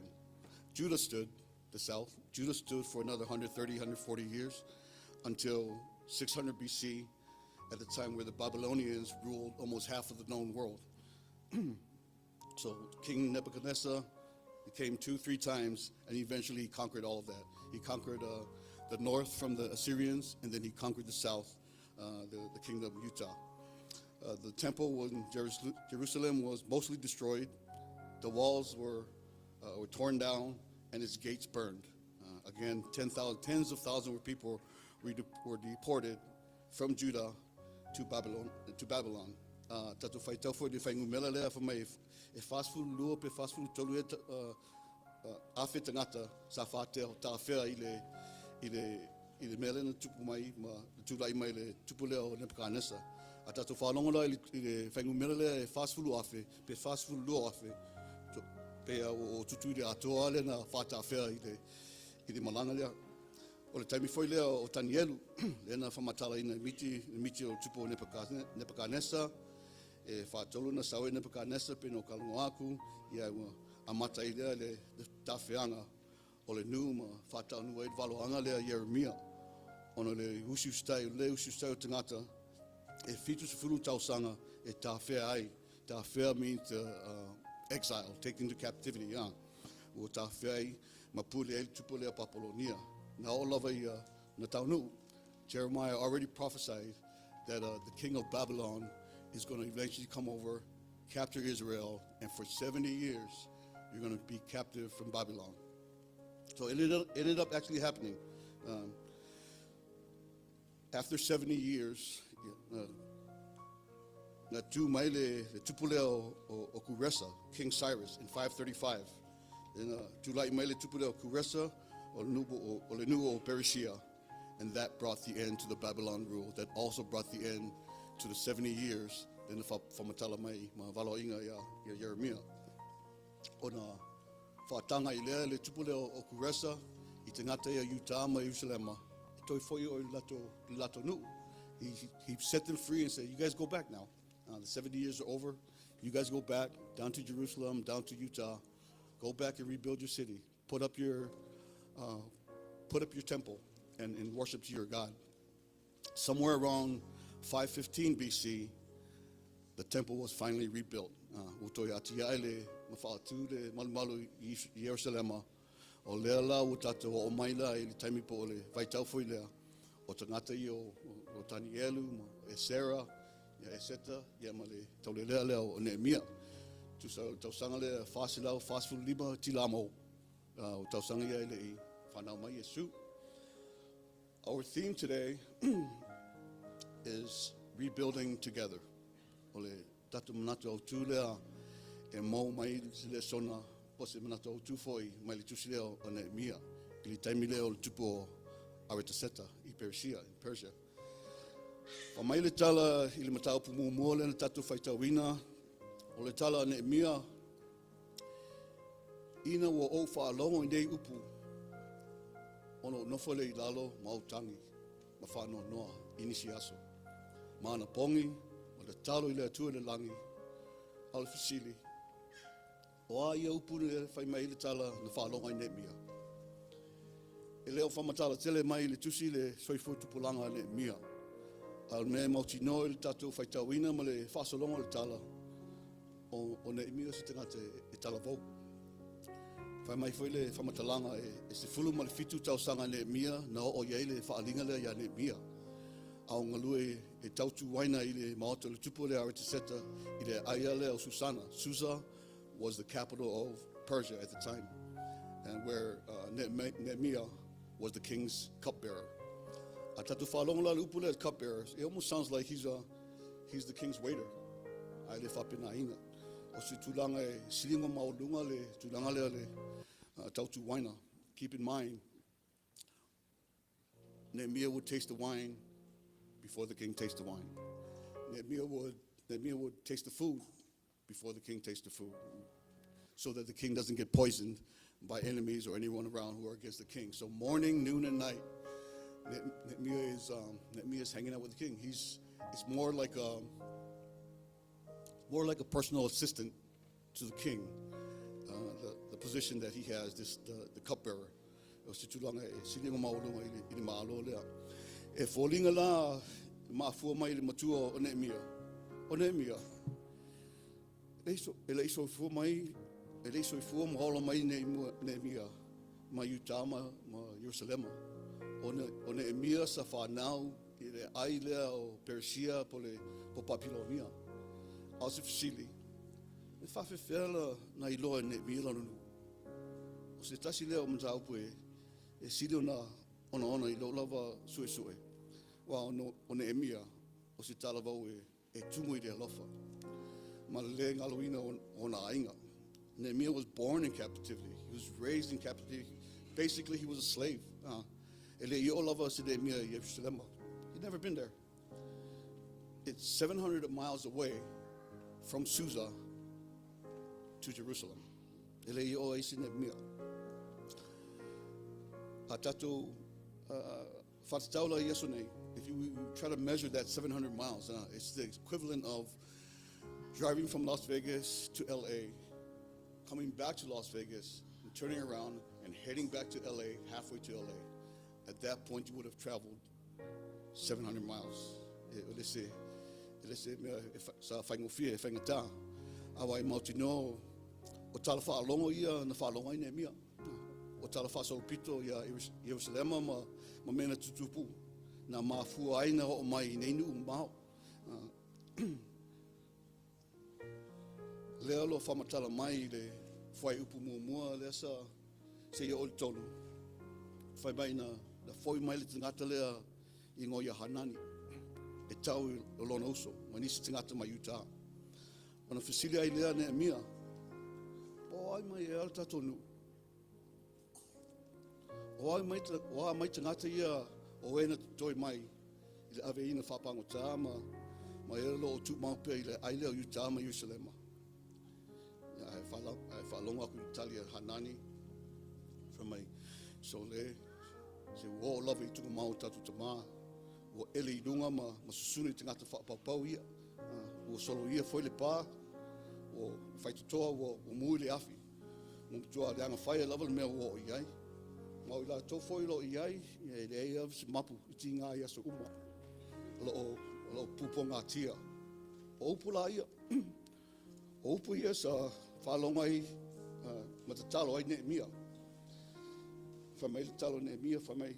Speaker 4: Judah stood, the south, Judah stood for another 130, 140 years until 600 BC, at the time where the Babylonians ruled almost half of the known world. So King Nebuchadnezzar came two, three times, and eventually he conquered all of that. He conquered the north from the Assyrians, and then he conquered the south, the kingdom of Utah. The temple was in Jerusalem was mostly destroyed. The walls were torn down, and its gates burned. Again, 10,000, tens of thousands of people were deported from Judah to Babylon. To Babylon. Tatou faitau foi le fuainumera lea fa mai e 42 pe 43 e afe tagata sa faatea tafea i le i le i le mea lea na tupu mai ma le tulai mai le tupu lea o Nebuchadnezzar. A tatou faalogo la i le fuainumera lea e 40,000 pe 42,000, pe a o tutu i le atoa lea na faatafea i le malaga lea. O le taimi foi lea o Tanielu, lea na faamatalaina i miti, le miti o le tupu o Nebuchadnezzar, e faatolu na sau e Nebuchadnezzar pe no kalogo aku, ia ua amata i lea le tafeaga o le nuu ma faataunuu ai le valoaga lea Ieremia. Ona le usiusitai, le usiusitai o tagata, e 70 tausaga e tafea ai. Tafea means exile, taken to captivity. Yeah. Ua tafea ai ma pule ai le tupu lea Papalonia. Na o lava ia na taunuu. Jeremiah already prophesied that the king of Babylon is going to eventually come over, capture Israel, and for 70 years, you're going to be captive from Babylon. So it ended up actually happening. After 70 years, na tu mai le tupu lea o Kuresa, King Cyrus, in 535. And tulai mai le tupu lea o Kuresa, o le nu'u o le nu'u o Perisia. And that brought the end to the Babylon rule. That also brought the end to the 70 years lea na faamatala mai ma valoaina ia Jeremia. Ona faataga i lea le tupu lea o Kuresa i tagata ia Iuta ma Ierusalema e toe foi o i le latou nu'u. He set them free and said, "You guys go back now. The 70 years are over. You guys go back down to Jerusalem, down to Utah. Go back and rebuild your city. Put up your temple and worship to your God." Somewhere around 515 BC, the temple was finally rebuilt. Ua toe atiae le mafaatu le malumalu i Ierusalema. O lea la ua tatou o mai la i le taimi po o le vaitau foi lea. O tagata ia o Tanielu ma Esera, ia Eseta, ia ma le taulelea lea o Neemia. Tusa o le tausaga lea 445 tilamo. O tausaga ia e le i whanau mai Iesu. Our theme today is rebuilding together. O le tatou manatu autū lea e mau mai le sona po se manatu autū foi mai le tusi lea o Neemia i le taimi lea o le tupu o Aretaseta i Persia, in Persia. Fa mai le tala i le mataupu muamua lea na tatou faitauina, o le tala a Neemia, ina ua ou faalogo i nei upu, ona ou nofo lea i lalo ma ou tagi ma faanoanoa i nisi aso. Ma anapogi, ma tatalo i le Atua i le lagi, a o le fesili, o a ia upu le fai mai le tala na faalogo ai Neemia. E le o faamatala tele mai i le tusi le soifua tupulaga a Neemia. A o le mea mautinoa i le tatou faitauina ma le faasologa o le tala, o Neemia se tagata e talavou. Fai mai foi le faamatalaga e 17 tausaga Neemia na oo i ai le faaliga lea ia Neemia. A o galue e tautuaina i le maota o le tupu lea Aretaseta i le aia lea o Susana. Susa was the capital of Persia at the time, and where Nehemiah was the king's cupbearer. A tatou faalogo la le upu lea cupbearer, it almost sounds like he's the king's waiter. Ae le faapenaina. O se tulaga e siliga maualuga le tulaga lea le tautuaina. Keep in mind, Nehemiah would taste the wine before the king tasted the wine. Nehemiah would taste the food before the king tastes the food, so that the king doesn't get poisoned by enemies or anyone around who are against the king. So morning, noon, and night, Nehemiah is hanging out with the king. He's it's more like a personal assistant to the king. The position that he has, the cupbearer. O se tulaga e siliga maualuga i le malo lea. E foliga la mafua mai le matua o Neemia. O Neemia, e le i soifua mai, e le i soifua ma ola mai Neemia ma Iuta ma Ierusalema. O Neemia sa whanau i le ai lea o Persia po le po Papilonia. A o se fesili, e faafefea la na iloa e Neemia lona nuu. O se tasi lea o mataupu e sili ona ona i lou lava suesue. Ua o, o Neemia o se talavou e tumu i le alofa. Ma le le galoina o ona aiga. Nehemiah was born in captivity. He was raised in captivity. Basically, he was a slave. E le i oo lava se Neemia i Ierusalema. He'd never been there. It's 700 miles away from Susa to Jerusalem. E le i oo ai se Neemia. A tatou faatatau la i aso nei, if you try to measure that 700 miles, it's the equivalent of driving from Las Vegas to LA, coming back to Las Vegas, and turning around and heading back to LA, halfway to LA. At that point, you would have traveled 700 miles. E le se, e le se mea e sa faigofie, e faigata. Aua e mautinoa o tala faalogo ia na faalogo ai Neemia. O tala faasolopito ia Ierusalema ma mea na tutupu. Na mafua ai na oo mai i nei nuu mamao. Lea o lo o faamatala mai i le fuaiupu muamua lea sa seia oo i le 3. Fai mai na foi mai le tagata lea i igoa ia Hanani e tau i lona uso ma nisi tagata mai Iuta. Ona fesili ai lea Neemia, po o ai mai ea le tatou nuu? O ai mai, o a mai tagata ia o e na totoe mai i le aveina faapagota ma e o lo o tumau pea i le ai lea o Iuta ma Ierusalema. Ia, ae faalogo aku i le tali a Hanani, fai mai, sole, se ua oo lava i tugamau o tatou tamā, ua ele i luga ma susunu i tagata faapaupau ia. Ua soloia foi le pa, ua faitotoa, ua mu i le afi. Ua matua leaga faia lava le mea ua oo i ai. Ma o i latou foi o lo o i ai, ia, e leai lava se mapu i tiga i aso uma. O lo o pupuagatia. O upu la ia. O upu ia sa faalogo ai ma tatalo ai Neemia. Fai mai le tatalo a Neemia, fai mai,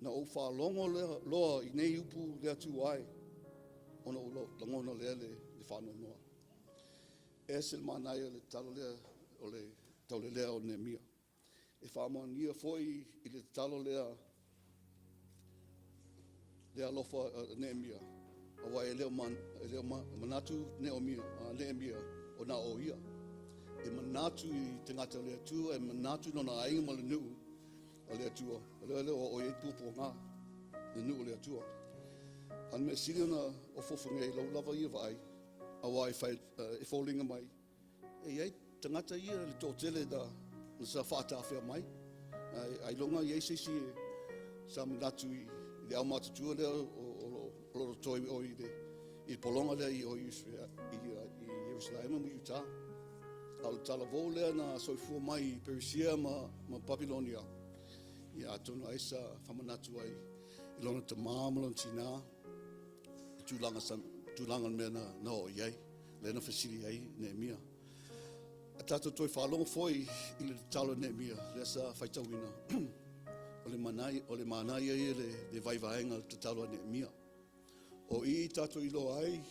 Speaker 4: na ou faalogo loa i nei upu le Atua ai, ona ou lagona lea le faanoanoa. E ese le manaia o le tatalo lea o le taulelea o Neemia. E faamaonia foi i le tatalo lea le alofa a Neemia, aua e le o manatu Neemia o na o ia. E manatu i tagata o le Atua, e manatu nona aiga ma le nuu o le Atua. O lea lea o i ai puapuaga, le nuu o le Atua. A le mea sili ona ofoofo nei lau lava ia vaai, aua e foliga mai, e i ai tagata ia le toatele na sa faatafea mai. Ailoga i ai se isi sa manatu i le aumatutua lea o lo totoe o i le pologa lea i Ierusalema ma Iuta. A o le talavou lea na soifua mai i Perisia ma Babilonia, ia atonu ai sa famanatu ai i lona tamā ma lona tinā, i tulaga le mea na oo i ai, lea na fesili ai Neemia. A tatou toe faalogo foi i le tatalo a Neemia, lea sa faitauina, o le manaia ia le vaivaega o le tatalo a Neemia. O i tatou iloa ai,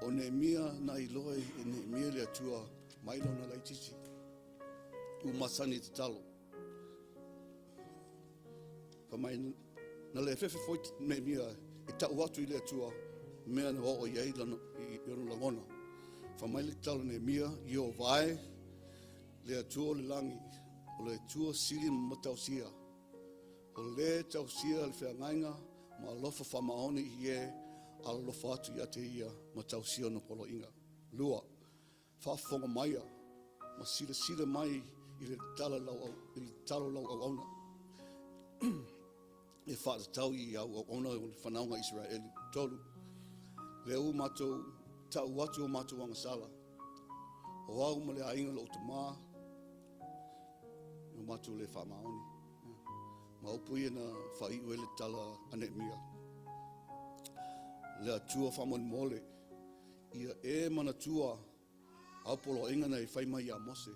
Speaker 4: o Neemia na iloa e Neemia le Atua mai lona laitiiti, ua masani i tatalo. Fai mai, na le fefe foi Neemia e tau atu i le Atua mea na oo i ai i ona lagona. Fai mai le tatalo Neemia, Ieova e, le Atua o le lagi, o le Atua sili ma matausia. O le tausia le feagaiga ma alofa faamaoni i e alolofa atu ia te ia ma tausia ona poloaiga. 2, faafofoga maia ma silasila mai i le tatalo lau auauna. E faatatau i au auauna o le fanauga Israeli. 3, lea ua matou tau atu o matou agasala. O au ma le aiga lou tamā, o matou le faamaoni. Ma upu ia na faaiu ai le tala a Neemia. Le Atua faamolemole, ia e manatua au poloaiga na e fai mai ia Mose.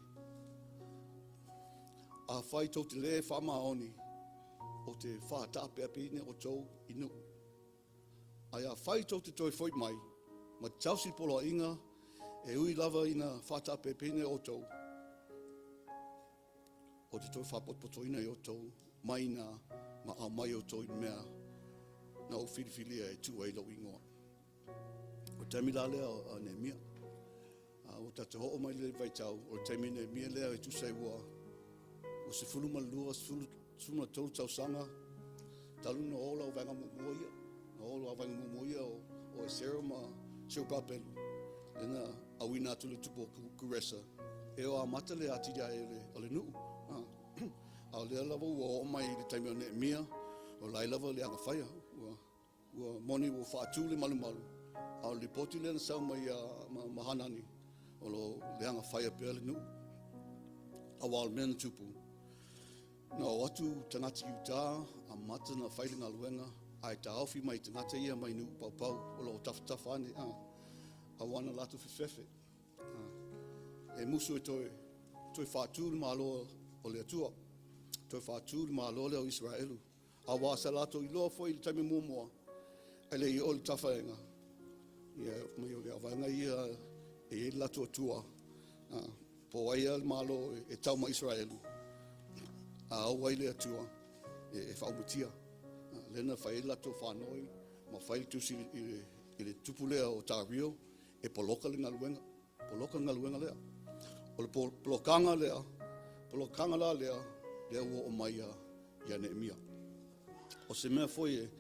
Speaker 4: A fai tou te le faamaoni, o te whaataapeapeina o tou i nuu. Ai a fai tou te toe foi mai, ma tausi poloaiga, e ui lava ina whaataapeapeina o tou, o te toe whaapotopotoina i o tou mai na ma au mai o tou i mea na o filifilia e tua i lau ingoa. O taimi la lea a Neemia. O tātou hoo mai le vaitau, o le taimi Neemia lea e tusa i ua 12, 13 tausaga talu na o lau vaega muamua ia. Na o lau vaega muamua ia o Esera ma Serubabelu. Lea na auina atu le tupu o Kuresa e o amata le atinae o le nuu. A o lea lava ua oo mai i le taimi o Neemia, o lai lava le agafaia. Ua moni ua faatu le malumalu, a o le lipoti lea na sau mai ia ma Hanani, o lo leaga faia pea le nuu. Aua o le mea na tupu, na o atu tagata i uta, amata na fai le galuega, ae taofi mai tagata ia mai nuu paupau o lo o tafatafa ane, aua na latou fefefe. E musu e toe faatu le Malo o le Atua, toe faatu le Malo lea o Iseraelu. Aua sa latou iloa foi i le taimi muamua, e le i oo le tafaega, ia mai o le vaega ia e i ai le latou Atua, po o ai lava le Malo e tau ma Iseraelu, a au ai le Atua e faaumatia. Lea na fai ai le latou faanoi ma fai le tusi i le tupu lea o Tario e poloka le galuega. Poloka le galuega lea. O le polokaga lea, polokaga la lea, lea ua oo mai ia Neemia. O se mea foi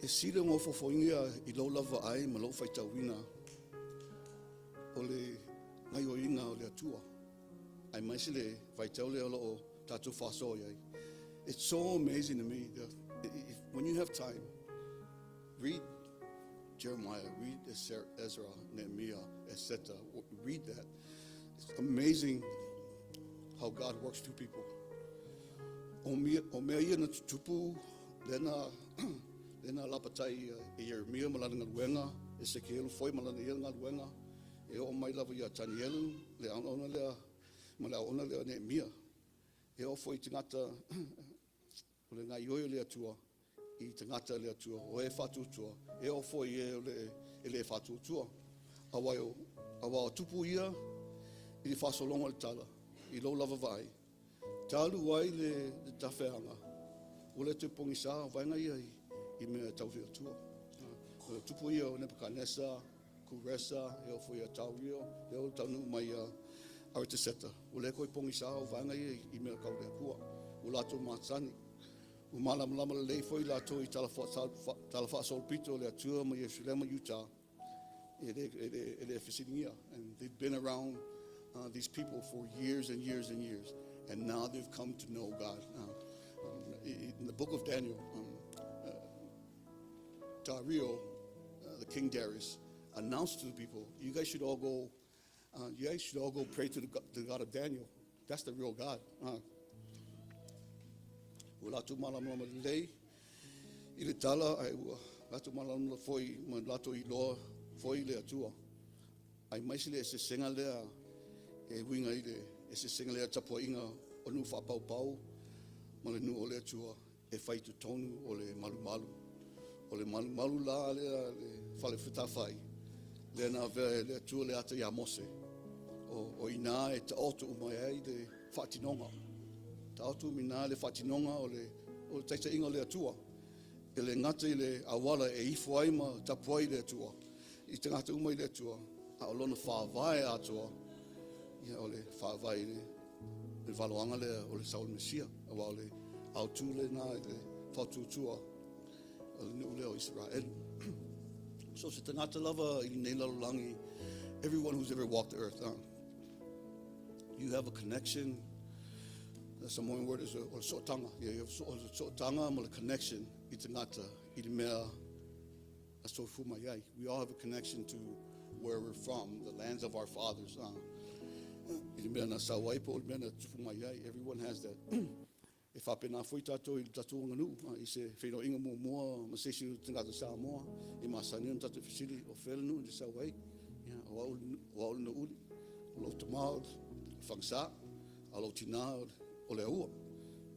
Speaker 4: e sili ona ofofoina i lou lava vaai ma lou faitauina o le gaioiga o le Atua. Aemaise le vaitau lea o lo o tatou faasoa i ai. It's so amazing to me. If, when you have time, read Jeremiah, read Ezra, Nehemiah, etc. Read that. It's amazing how God works through people. O mea ia na tutupu, lea na lapatai e Ieremia ma lana galuega, Esekielu foi ma lana ia galuega, e oo mai lava ia Tanielu, le auauna lea, ma le auauna lea Neemia. E oo foi i tagata o le gaioi o le Atua, i tagata le Atua, o e faatuatua, e oo foi e o le, e le faatuatua. Aua o tupu ia i le faasologa o le tala, i lou lava vaai, talu ai le tafeaga, ua le toe pogisa o vaega ia i mea tau le Atua. O le tupu ia o Nebuchadnezzar, Kuresa, e oo foi ia Tario, lea o taunuu mai ia Aritaseta. Ua le toe pogisa o vaega ia i mea tau le Atua. Ua latou masani. Ua malamalama lelei foi latou i tala faasolopito o le Atua ma Ierusalema Utah. E le fesiligia. And they've been around these people for years and years and years. And now they've come to know God. In the book of Daniel, Dario, the King Darius, announced to the people, you guys should all go, you guys should all go pray to the God of Daniel. That's the real God. Ua latou malamalama lelei i le tala ae ua latou malamalama foi ma latou iloa foi le Atua. Aemaise le esesega lea e uiga i le esesega lea tapuaiga o nuu faapaupau ma le nuu o le Atua e fai totonu o le malumalu. O le malumalu la lea le fale fetafai, lea na avea e le Atua le ata ia Mose. O ina e taoto uma ai le faatinoga. Taoto uma ina le faatinoga o le taitaiga o le Atua. E le gata i le auala e ifo ai ma tapu ai le Atua. I tagata uma i le Atua, a o lona whāwae atoa, ia o le whāwae i le valoanga lea o le Saul Mesia. Aua o le autu le na i le whautuatua o le nuu lea o Israelu. So se tagata lava i lenei lalolagi, everyone who's ever walked the earth, huh? You have a connection. The Samoan word is o le so'otaga. Yeah, you have so, o le so'otaga ma le connection i tagata i le mea a soifua mai ai. We all have a connection to where we're from, the lands of our fathers. I le mea na sau ai po o le mea na tupu mai ai. Everyone has that. E faapena foi tatou i le tatou aganuu i se feiloaiga muamua ma se isi o tagata Samoa e masani ona tatou fesili o fea le nuu e te sau ai. Ia, o au le Nuuuli, o lou tamā o le Fagasa, a o lou tinā o le Aua.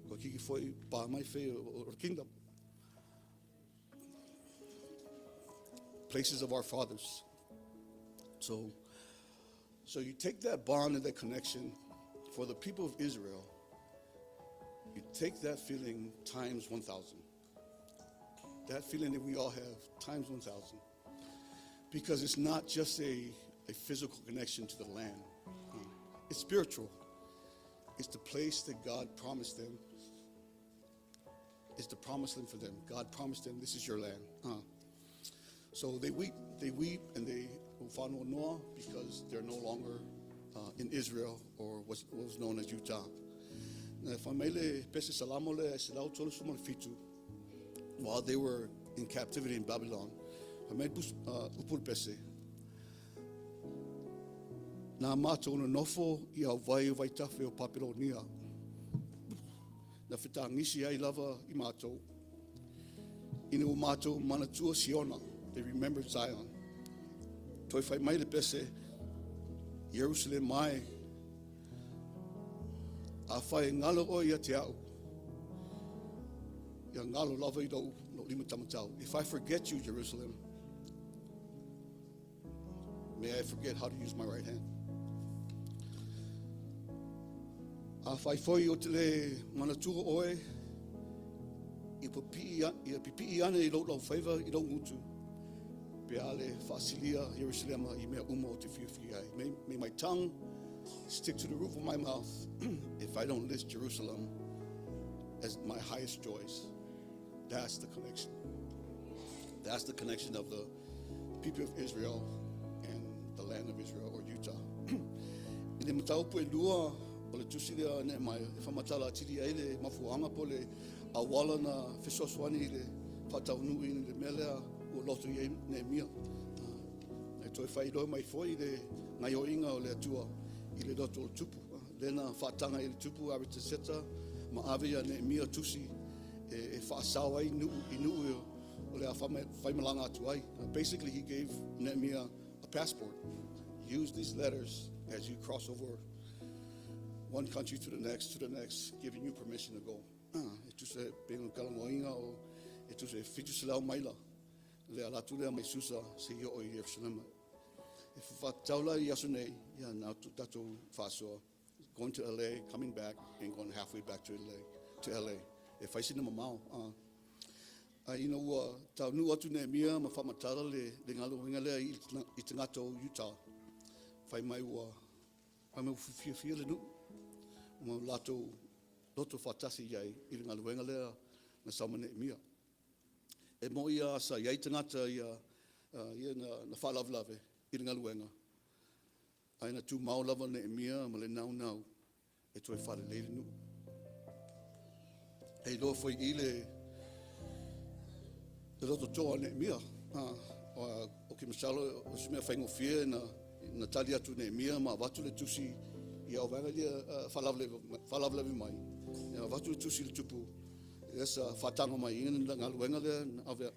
Speaker 4: Koe kiki foi pa mai fei o le kingdom. Places of our fathers. So you take that bond and that connection for the people of Israel, you take that feeling times 1,000. That feeling that we all have times 1,000. Because it's not just a physical connection to the land. It's spiritual. It's the place that God promised them. is the promised land for them. God promised them, this is your land. So they weep, they weep, and they noa because they're no longer in Israel or what was known as Utah. Na fai mai le pese Salamo lea e 137, while they were in captivity in Babylon, fai mai upu le pese, na mātou na nofo i au vai o vaitafe o Papelonia. Na fetagisi ai lava i mātou. Ina ua mātou manatua Siona, they remembered Zion. Toe fai mai le pese, Ierusalema e, afai e galo oe ia te au, ia galo lava i lou lima taumatau. If I forget you, Jerusalem, may I forget how to use my right hand. Afai foi ou te le manatua oe, ia pipii ane i lou laufaiva i lou gutu, pe a le faasilia Ierusalema i mea uma ou te fiafia ai. May my tongue stick to the roof of my mouth if I don't list Jerusalem as my highest joys. That's the connection. That's the connection of the people of Israel and the land of Israel or Utah. I le mataupu e lua o le tusi lea a Nehemiah e faamatala atili ai le mafuaaga po o le auala na fesoasoani i le faataunuu i le mea lea ua loto i ai Nehemia. E toe faailoa mai foi le gaoioiga o le Atua i le loto o le tupu. Lea na faataga i le tupu Aritaseta ma ave iā Nehemia tusi e faasao ai nuu i nuu o le a faimalaga atu ai. Basically, he gave Nehemiah a passport. Use these letters as you cross over one country to the next, to the next, giving you permission to go. E tusa e pei ona talanoaina o e tusa e 700 maila le ala atu lea mai Susa seia oo i Ierusalema. E faatatau la i aso nei, ia na tatou faasoa, going to LA, coming back, and going halfway back to LA. To LA. E fai sina mamao. A ina ua taunuu atu Nehemia ma faamatala le galuega lea i tagata o Utah, fai mai ua fai mai ua fiafia le nuu ma latou loto faatasi i ai i le galuega lea na sau ma Nehemia. E moni lava sa i ai tagata ia na faalavelave i le galuega, ae na tumau lava Nehemia ma le naunau e toe faalelei le nuu. E iloa foi i le lototoa o Nehemia. O ke masalo o se mea faigofie na tali atu Nehemia ma avatu le tusi i au vaega ia faalavelave mai. Ia avatu le tusi i le tupu, ia sa faataga mai ina le galuega lea na ave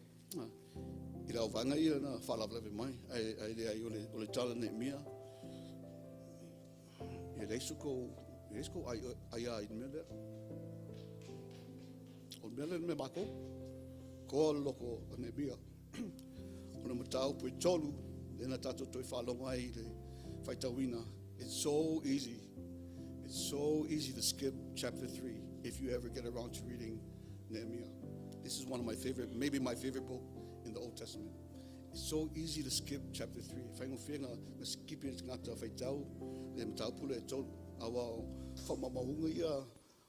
Speaker 4: i le auvaega ia na faalavelave mai. Ae leai o le tala Nehemia, ia leai se kou aia i le mea lea. O le mea lea le mea mākou. Koa le loko o Nehemia. O le mataupu e tolu, lea na tatou toe faalogo ai i le faitauina. It's so easy. It's so easy to skip chapter 3 if you ever get around to reading Nehemiah. This is one of my favorite, maybe my favorite book in the Old Testament. It's so easy to skip chapter 3. Faigofie na skip i le tagata faitau le mataupu lea e tolu. Aua o faamaumauga ia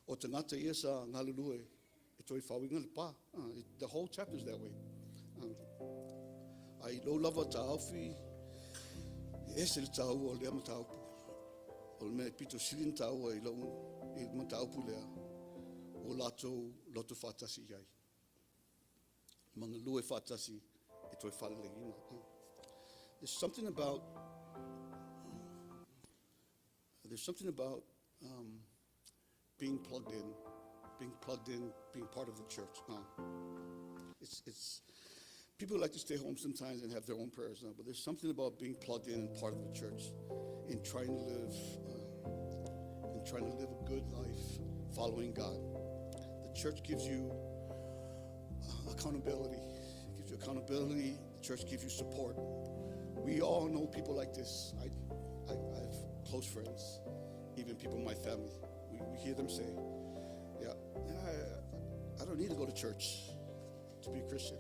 Speaker 4: o tagata ia sa galulue e toe fauina le pa. The whole chapter is that way. Ae i lou lava taofi, e ese le taua o lea mataupu. O le mea e pito sili na taua i lou i le mataupu lea, o latou loto faatasi i ai. Ma galue faatasi e toe faaleleina. There's something about being plugged in, being plugged in, being part of the church. It's people like to stay home sometimes and have their own prayers, but there's something about being plugged in and part of the church, and trying to live a good life following God. The church gives you accountability. It gives you accountability. The church gives you support. We all know people like this. I have close friends, even people in my family. We hear them say, "Yeah, I don't need to go to church to be a Christian."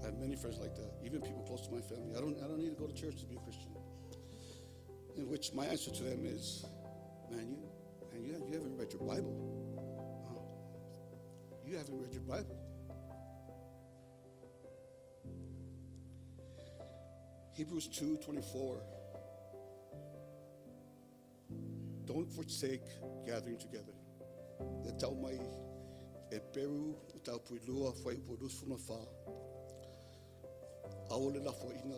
Speaker 4: I have many friends like that, even people close to my family. I don't need to go to church to be a Christian." In which my answer to them is, man, you haven't read your Bible. You haven't read your Bible. Hebrews 2:24. Don't forsake gathering together. Le tau mai Eperu mataupu e lua fuaiupu 24. Aua le lafoaiina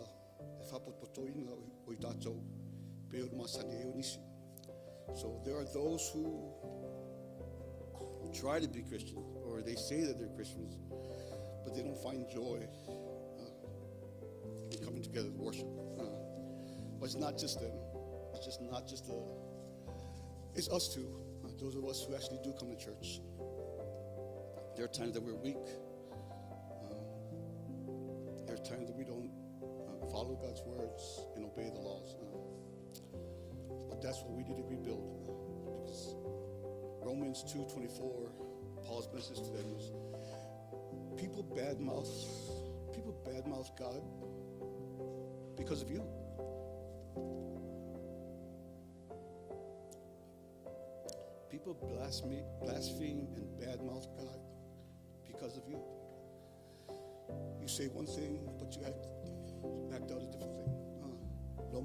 Speaker 4: le faapotopotoina o i tatou pei ona masani ai o nisi. So there are those who try to be Christians, or they say that they're Christians, but they don't find joy in coming together to worship. But it's not just them. It's just not just the. It's us too. Those of us who actually do come to church. There are times that we're weak. There are times that we don't follow God's words and obey the laws. But that's what we need to rebuild. Because Romans 2:24, Paul's message to them is, people badmouth God because of you. People blaspheme and badmouth God because of you. You say one thing, but you act out a different thing. O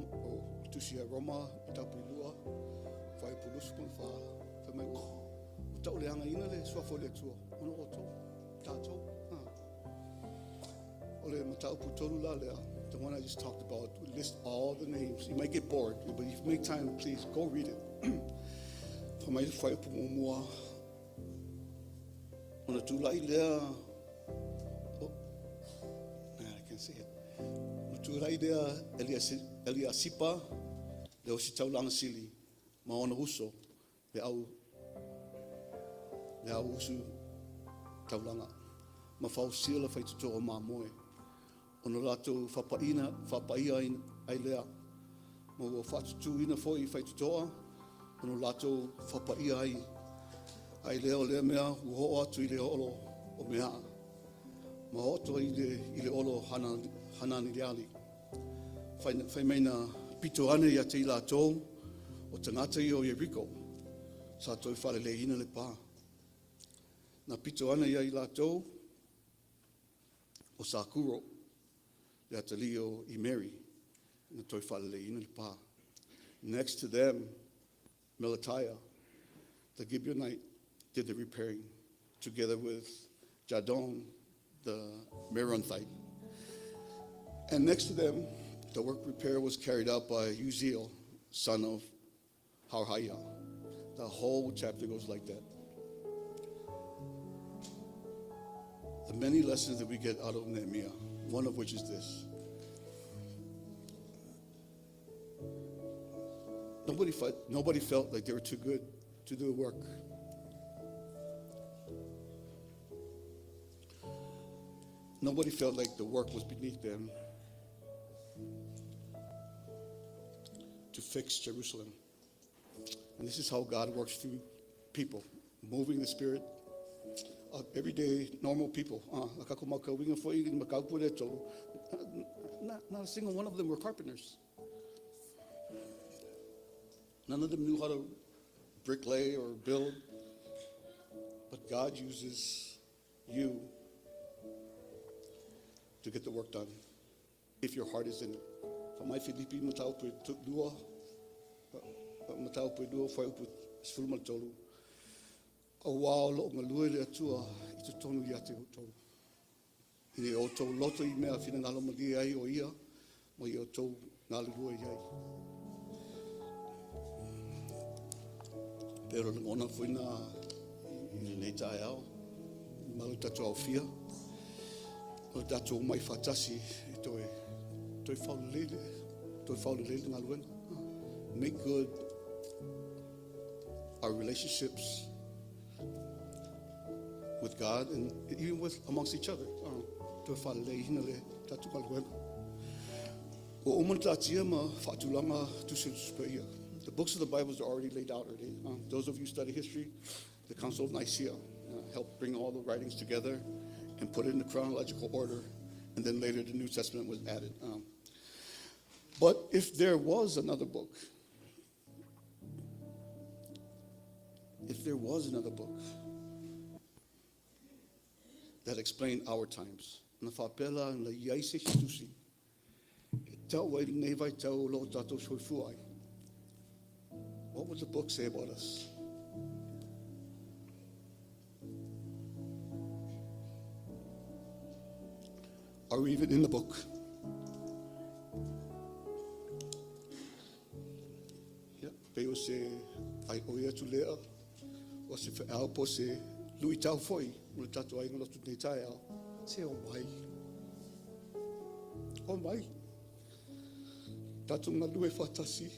Speaker 4: Tusi ia Roma, mataupu e lua, fuaiupu 24, fai mai, ua tauleagaina le suafa o le Atua, ona o outou, tatou. O le mataupu tolu la lea, the one I just talked about, list all the names. You might get bored, but if you make time, please go read it. Fai mai le fuaiupu muamua, ona tulai lea, oh, man, I can't say it. Ona tulai lea Eliasipa, le ositaulaga sili, ma ona uso, le au ositaulaga, ma fausia le faitotoa o mamoe. Ona latou faapaia, faapaia ai lea. Ma ua faatutuina foi i faitotoa, ona latou faapaia ai lea o lea mea ua oo atu i le olo o Mea. Ma oo atu i le olo Hananiali. Fai mai na pito ane ia te i latou o tagata ia o Ieriko sa toe faaleleina le pa. Na pito ane ia i latou o Sakuro, le atalii o Imeri, na toe faaleleina le pa. Next to them, Melatiah, the Gibeonite, did the repairing, together with Jadon, the Meronothite. And next to them, the work repair was carried out by Uziel, son of Harhaiah. The whole chapter goes like that. The many lessons that we get out of Nehemiah, one of which is this. Nobody felt like they were too good to do the work. Nobody felt like the work was beneath them to fix Jerusalem. And this is how God works through people, moving the Spirit. Everyday, normal people. Not a single one of them were carpenters. None of them knew how to bricklay or build. But God uses you to get the work done if your heart is in it. Fai mai Filipi mataupu e 2, mataupu e 2, fuaiupu 13. Auā o lo o galue le Atua i totonu ia te outou. Ina ia outou loto i mea finagalo malie ai o ia, ma ia outou galulue i ai. Pero lagona foi na i lenei taeao, ma le tatou aofia, o le tatou omai faatasi e toe faulelei le galuega. Make good our relationships with God and even with amongst each other. Toe faaleleiina le tatou galuega. Ua uma ona taatia ma faatulaga tusi o. The books of the Bibles are already laid out already. Those of you who study history, the Council of Nicaea helped bring all the writings together and put it in the chronological order, and then later the New Testament was added. But if there was another book, if there was another book, that explain our times. Na faapea la na i ai se isi tusi e tau ai lenei vaitau o lo o tatou soifua ai. What would the book say about us? Are we even in the book? Ia, pei o se aioi atu lea, o se feau po o se luitau foi mo le tatou aiga lotu i lenei taeao, se omai. Omai. Tatou galue faatasi.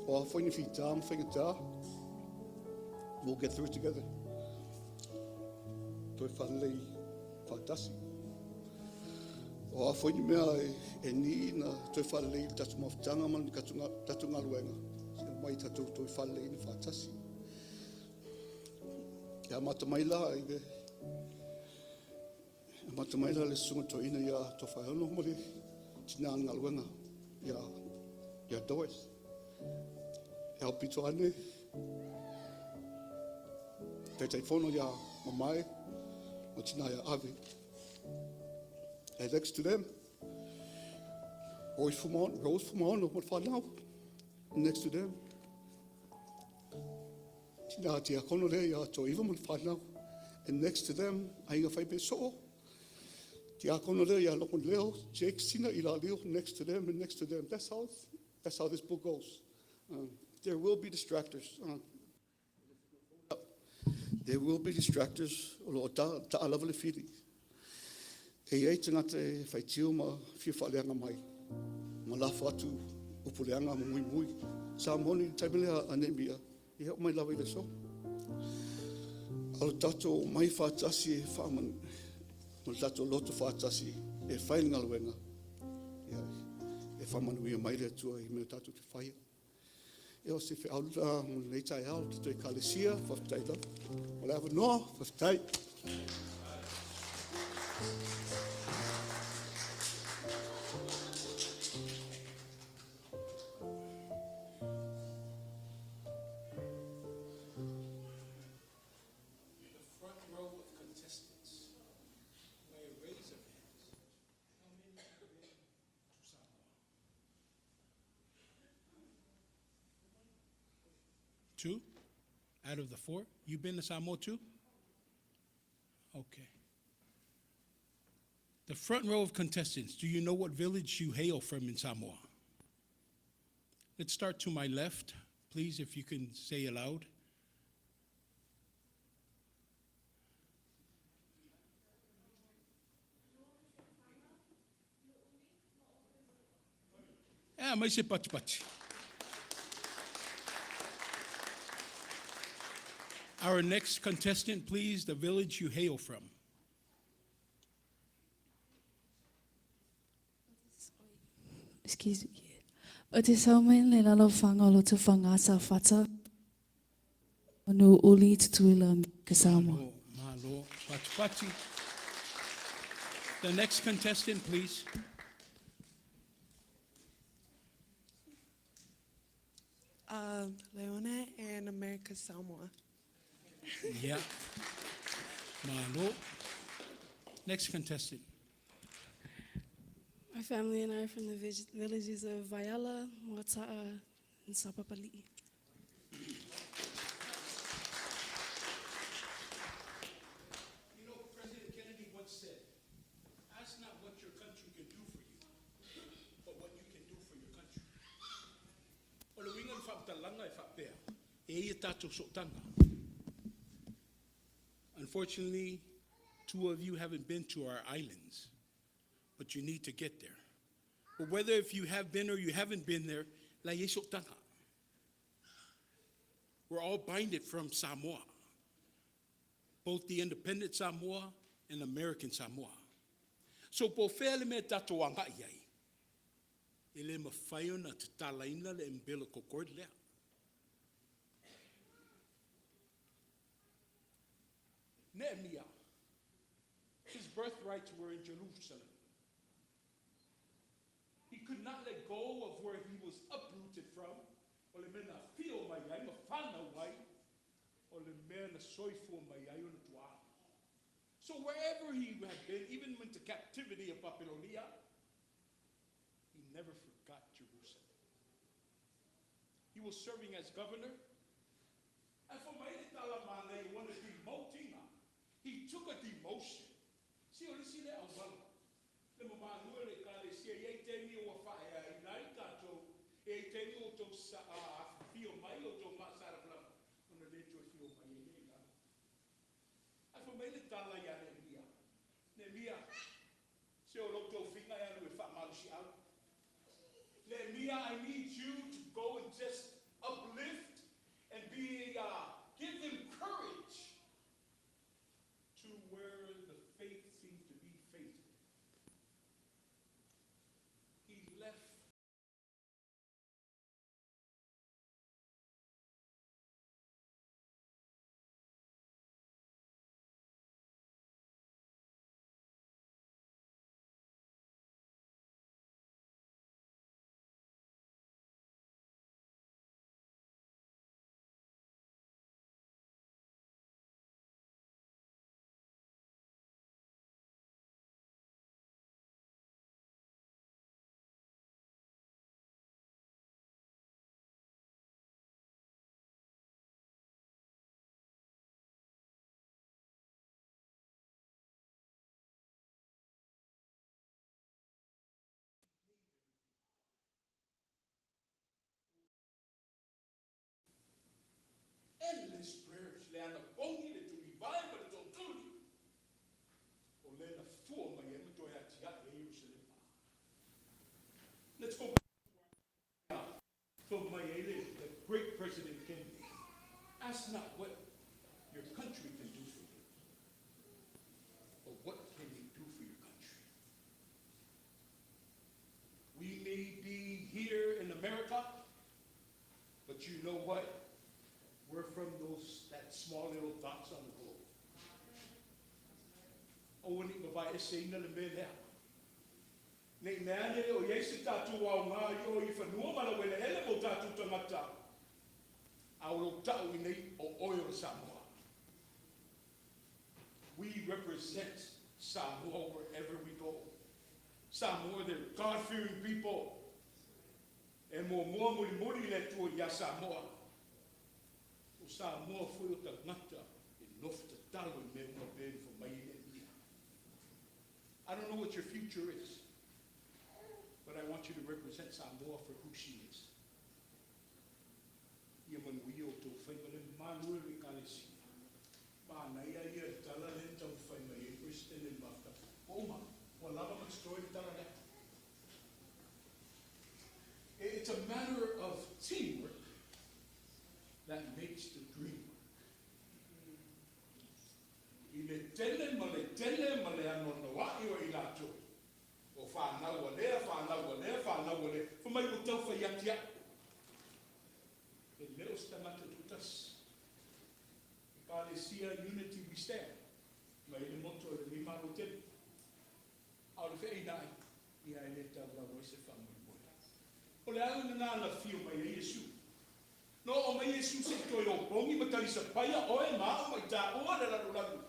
Speaker 4: O a foi ni fita ma faigata, we'll get through it together. Toe faalelei faatasi. O a foi ni mea e ni na toe faalelei i le tatou mafutaga ma le tatou galuega, se omai tatou toe faaleleina faatasi. E amata mai la i le amata mai la le susuga toeaina ia Tofaeono ma le tina o le galuega ia Doris. E aupito ane Taitaifono ia Mamae ma tina ia Ave. And next to them, Roy Fumaono, Rose Fumaono ma le whanau. Next to them, tina tiakono lea ia Toiva ma le whanau. And next to them, aiga fai pe soo, tiakono lea ia Loko Leo, Jake Sina i la leo, next to them and next to them. That's how this book goes. There will be distractors. There will be distractors o lo o ta, ta lava le fili. E i ai tagata e faitio ma fia faaleaga mai. Ma lafo atu upu leaga ma muimui. Sa moni le taimi lea a Neemia, e oo mai lava i le aso. O le tatou omai faatasi e faaman, ma le tatou loto faatasi e fai le galuega. Ia, e faamanuia mai le Atua i mea tatou te faia. E o se feau la mo lenei taeao, le tatou ekalesia, faafetai lava. O le avanoa, faafetai.
Speaker 1: The front row of contestants, by a raise of hands, how many have been to Samoa? Two out of the four? You've been to Samoa too? Okay. The front row of contestants, do you know what village you hail from in Samoa? Let's start to my left, please, if you can say aloud. Ah, mai se pati pati. Our next contestant, please, the village you hail from.
Speaker 5: Excuse me. O te sau mai le lalo whanga o loto whanga sa whata. O nu uli tutuila ka Samoa.
Speaker 1: Malo, malo, pati pati. The next contestant, please.
Speaker 6: Leone and America Samoa.
Speaker 1: Yeah. Malo. Next contestant.
Speaker 7: My family and I are from the villages of Vaiala, Moata'a, and Sapapali'i.
Speaker 1: You know, President Kennedy once said, ask not what your country can do for you, but what you can do for your country. O le uiga o le faamatalaga e faapea, e ia tatou sootaga. Unfortunately, two of you haven't been to our islands, but you need to get there. But whether if you have been or you haven't been there, la i ai sootaga. We're all binded from Samoa, both the independent Samoa and American Samoa. So po fea le mea tatou agai ai, e le mafai ona tatalaina le umbilical cord lea. Nehemiah, his birthrights were in Jerusalem. He could not let go of where he was uprooted from. O le mea na afio mai ai, ma whanau ai, o le mea na soifua mai ai ona tua'a. So wherever he had been, even into captivity of Babylonia, he never forgot Jerusalem. He was serving as governor. And for mai tala mana i wanted demoting. He took a demotion. Si o le si le auala. Le mamanua le kalesia i ei te mi o whaea i lai tātou. E ei te mi o tō sa a whio mai o tō masara blama. Ona le tō whio mai e nei lalo. A fo mai le tala ia Nehemia. Nehemia, se o lo tō finga e alu e wha malusi au. Nehemia, I need you to go and just uplift and be, give them courage to where the faith seems to be faded. He left endless prayers. Le ana pongi le tuli vai ma le tōtuli. O le na fua mai e mto e ati ai e Jerusalem. Let's go. For my the great President Kennedy. Ask not what your country can do for you, but what can you do for your country? We may be here in America, but you know what? We're from those that small little dots on the globe. O ni ma vai e se ina le mea lea. Nei mea ane o iei se tātou au ngā i o i whanua mana wele ele mo tātou tangata. A o lo tau i nei o oe o Samoa. We represent Samoa wherever we go. Samoa, they're God-fearing people. E mua mua muri muri le tua ia Samoa. O Samoa foi o tangata e nofo tatalo i mea uma pēni fo mai i le mia. I don't know what your future is, but I want you to represent Samoa for who she is. Ia manuia o tō whaiva le manu e le kalesia. Māna ia ia e tala le tau whai mai e President e mafta. Oma, ua lava ma story tala lea. It's a matter of teamwork that makes the dream work. I le tele ma le tele ma le anoanoa'i o i latou. O whānau a lea, whānau a lea, whānau a lea. Fa mai o tau whai ati ai. E leo se tangata tūtasi. E kalesia unity we stand. Mai le moto e le ni malo tele. A o le whea ina ai, ia e le tau lau ai se whamoemoe. O le ala na na whio mai e Iesu. No o mai Iesu se toi o pongi ma talisa paia oe ma o mai tā oa le lalu lalu.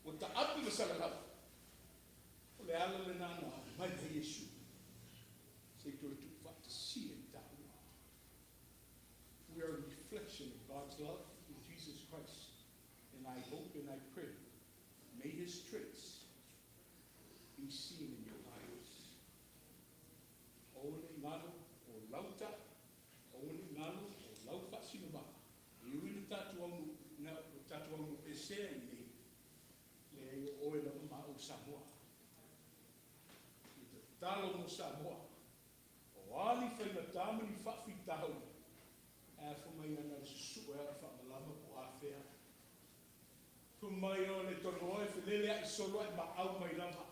Speaker 1: O ta api ma sala lau. O le ala le nana mai e Iesu. Se toi tu whaatasia i tā oa. We are a reflection of God's love in Jesus Christ. And I hope and I pray, may his traits be seen in your lives. Ole ngalo o lauta, ole ngalo o lau whaasino E ui le tātou au na tātou au e sea i nei, le ei o oe lava ma o Samoa. I te talo mo Samoa. O ali whainga tāmani whawhi tāu. A fo mai ana le susu e ala whaamalama po a whea. Fo mai o le tono oe whelele ai solo ai ma au mai lava.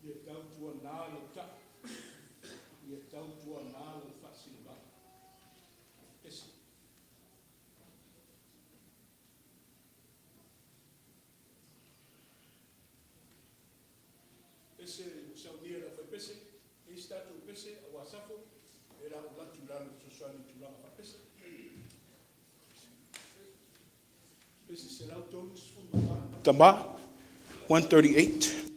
Speaker 1: Ia tau tua nā lau ta. Ia tau tua nā lau whaasino mai. Ese. Pese, saunia la whai pese, e isi tātou pese, a wā safo, e la o latu lalo sosoani tulaga wha pese. Pese se lau tolu sefulu ma. Tama, 138.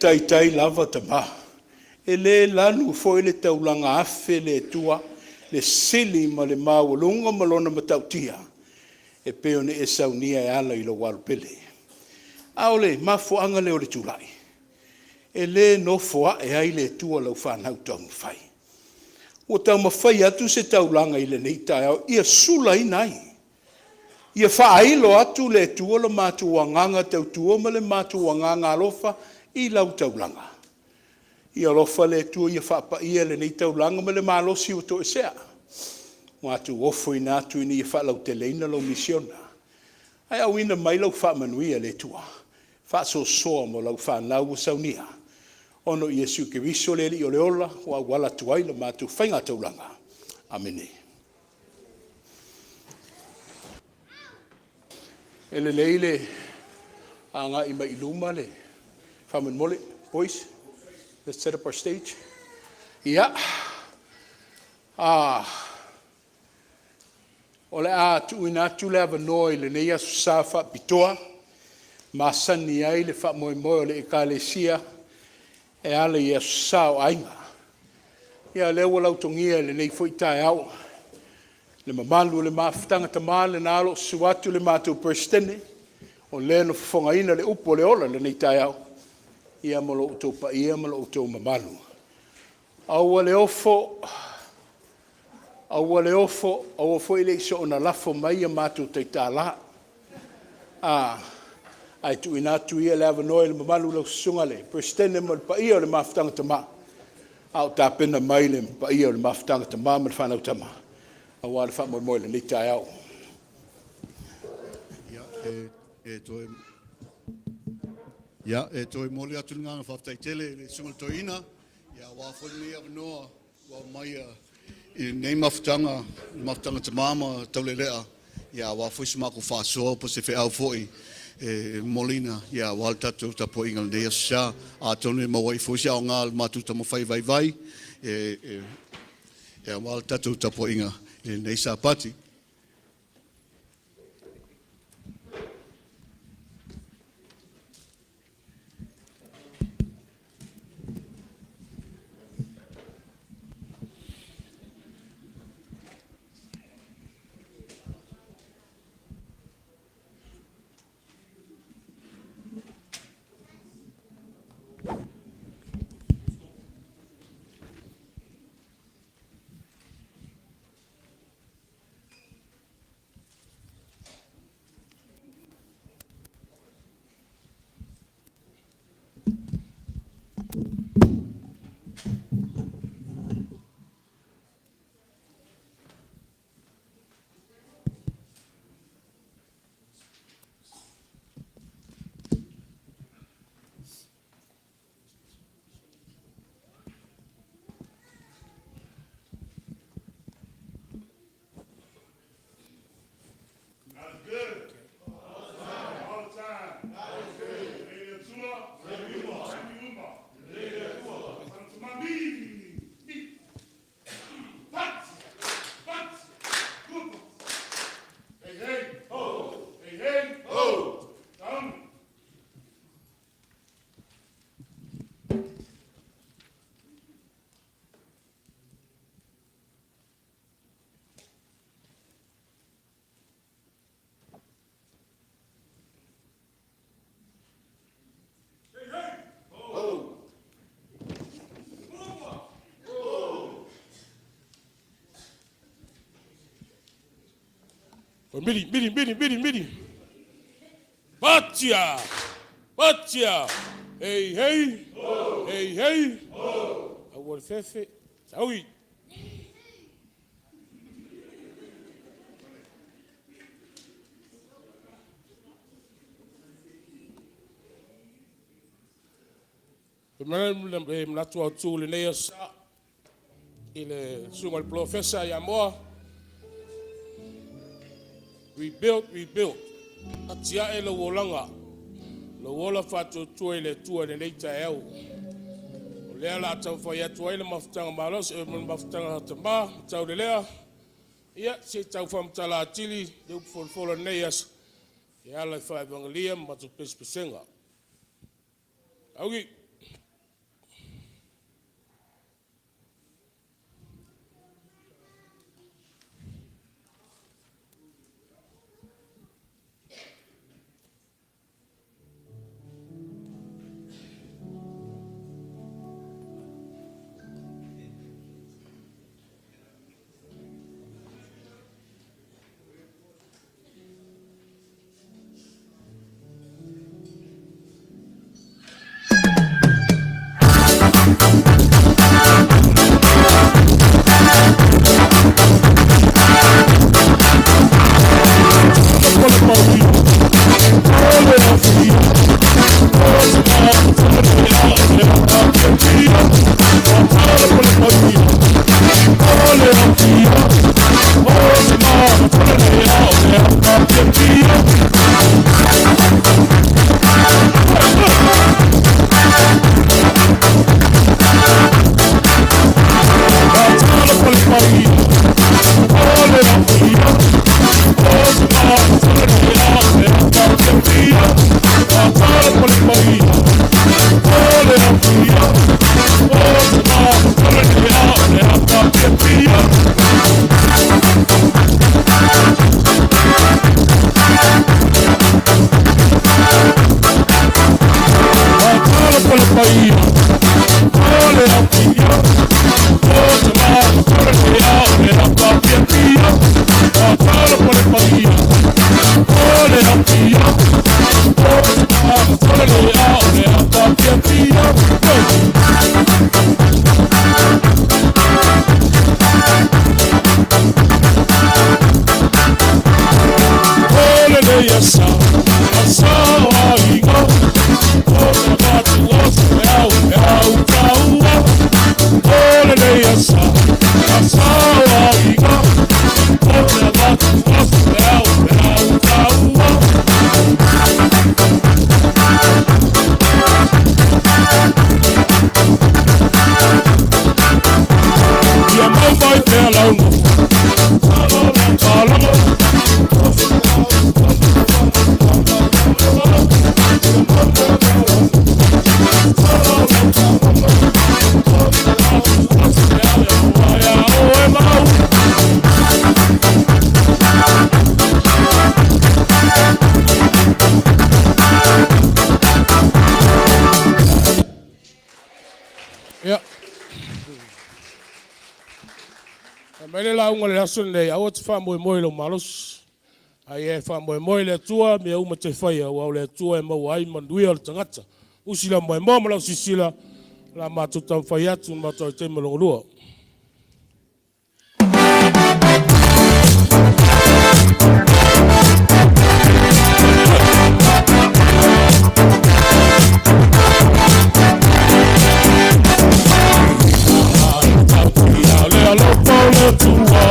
Speaker 1: Taitai lava tama. E le lanu foi le taulaga afe le Atua, le sili ma le maualuga ma lona matautia e pei ona e saunia e ala i lou Alo pele. A o le mafuaaga lea o le tulai. E le nofoae ai le Atua i lau fanau taumafai. Ua taumafai atu se taulaga i lenei taeao ia sulaina ai, ia faailo atu le Atua lo matou agaga tautua ma le matou agaga alofa i lau taulaga. Ia alofa le Atua ia faapaia lenei taulaga ma le malosi ua toesea, ua matou ofoina atu ina ia faalauteleina lau misiona. Ae auina mai lau faamanuia le Atua, faasoasoa mo lau fanau ua saunia, ona o Iesu Keriso o le Alii o le ola ua auala atu ai la matou faiga taulaga. Amene. E lelei le agai mai i luma le faamolemole. Boys, let's set up our stage. Ia, o le a tuuina atu le avanoa i lenei Aso Sa faapitoa e masani ai le faamoemoe o le Ekalesia e ala i Aso Sa o aiga. Ia o lea ua lautogia i lenei foi taeao le mamalu o le mafutaga tama lena o lo o susu atu le matou Peresetene, o le na fofogaina le upu o le ola i lenei taeao, ia ma lo outou paia ma lo outou mamalu. Aua le ofo, aua le ofo, aua foi le i soona lafo mai a matou taitala, ae tuuina atu ia le avanoa i le mamalu i lau Susuga i le Peresetene ma le paia o le Mafutaga Tama, a o tapena mai le paia o le Mafutaga Tama ma le Fanau Tama aua le faamoemoe i lenei taeao.
Speaker 4: Ia, e, e toe Ia, e toe momoli atu le agaga faafetai tele i le Susuga i le Toeaina, ia aua foi lenei avanoa ua aumaia i lenei mafutaga, le mafutaga tama ma taulelea, ia aua foi se matou faasoa po o se feau foi e momoliina, ia aua le tatou tapuaiga i lenei Aso Sa. Atonu e maua ai foi se aoga o le matou taumafai vaivai e, e, e aua le tatou tapuaiga i lenei Sapati.
Speaker 8: God is good. All the time. All the time. God is good. Hey, hey, ho. Hey, hey, ho. Down. Hey, hey. Ho.
Speaker 2: Miri, miri, miri, miri, miri. Patia! Patia! Hey, hey! Ho! Hey, hey! Ho! Aua le fefe, saui! E manatu autu lenei aso Sa i le susuga i le Polofesa ia Moa. Rebuild, rebuild. Atiae lou olaga, lou ola faatuatua i le Atua i lenei taeao. O lea o le a taumafai atu ai le mafutaga malosi, le mafutaga tama ma taulelea, ia se i tau faamatala atili le upu folafola i lenei aso e ala i faaivagelia ma matou pesepesega. Augi! Mai le lauga le aso lenei, aua te faamoemoe i lou malosi. Ae e faamoemoe i le Atua mea uma te faia, aua o le Atua e maua ai manuia o le tagata. Usi lau moemoa ma lau sisila, la matou taumafai atu ma matou taimi lona lua. Le alofa o le Atua.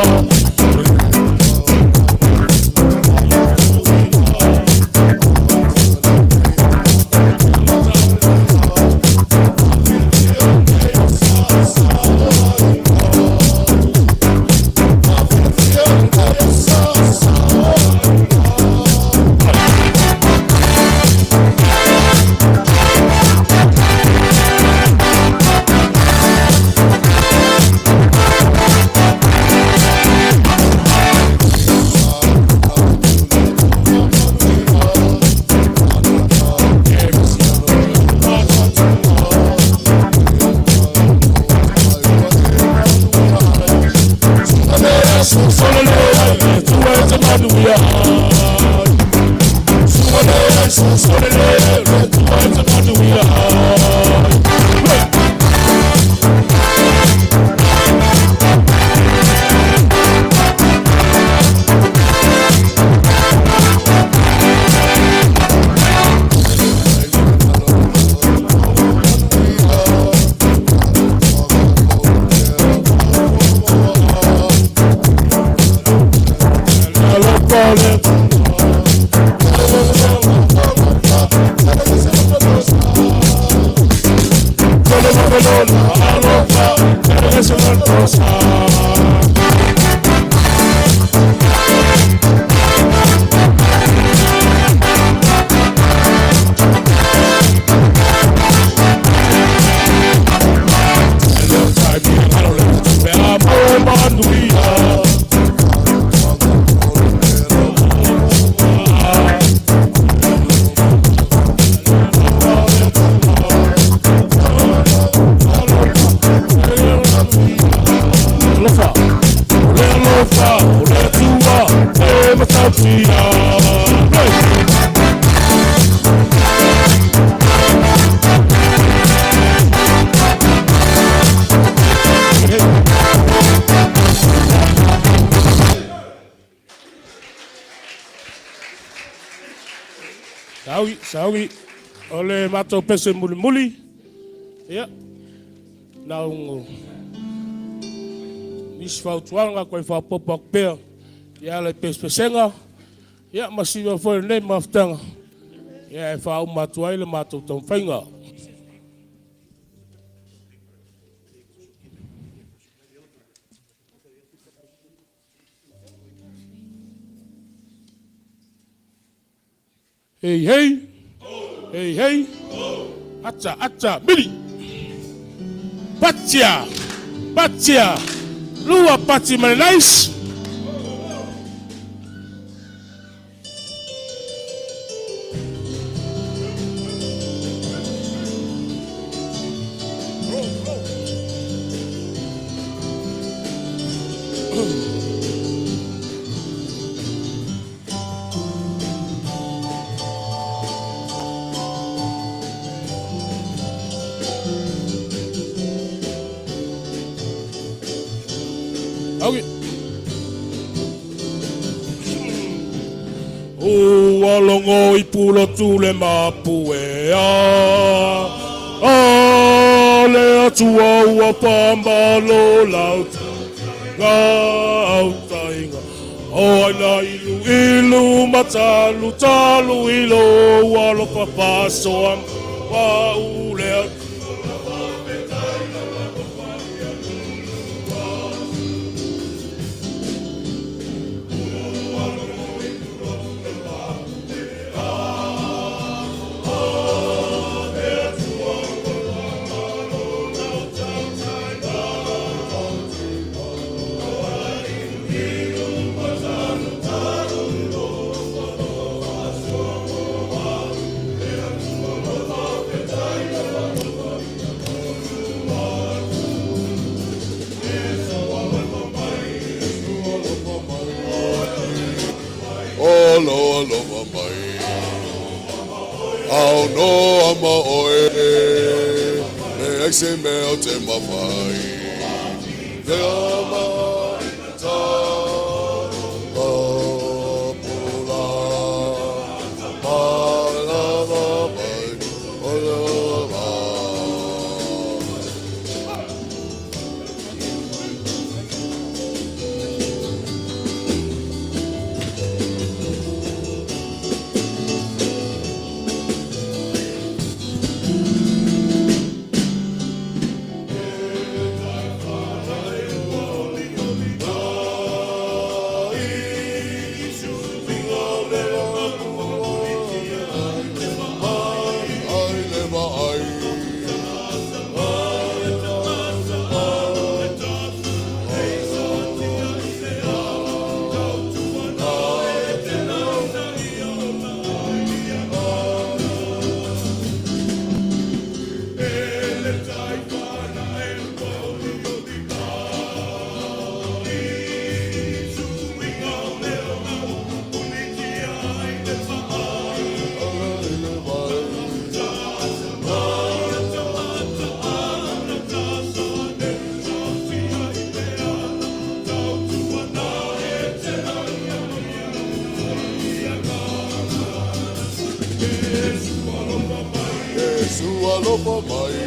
Speaker 2: Alofa, o le alofa, o le Atua, e matautia. Hey! Saugi, saugi, o le matou pese mulimuli, ia, na nisi fautuaga koe faaopoopo atu pea e ala i pesepesega, ia ma siva foi lenei mafutaga, ia e faauma atu ai le matou taumafaiga. Hei, hei, hei, hei, ata, ata, mili, patia, patia, lua pati ma le nice. Okay. Ua logo i pulotu le mapuea, a le Atua ua pamalo lau tautaiga. O aina ilu ilu matalu talu ilo ua lofa pasoa pa ulea.
Speaker 9: alo alofa mai. Ao noa ma oe, leai se mea o te mawhai. Te ama ta pula, pa la la mai, o la la. Ai le vaai. Ai le vaai. Iesu alofa mai,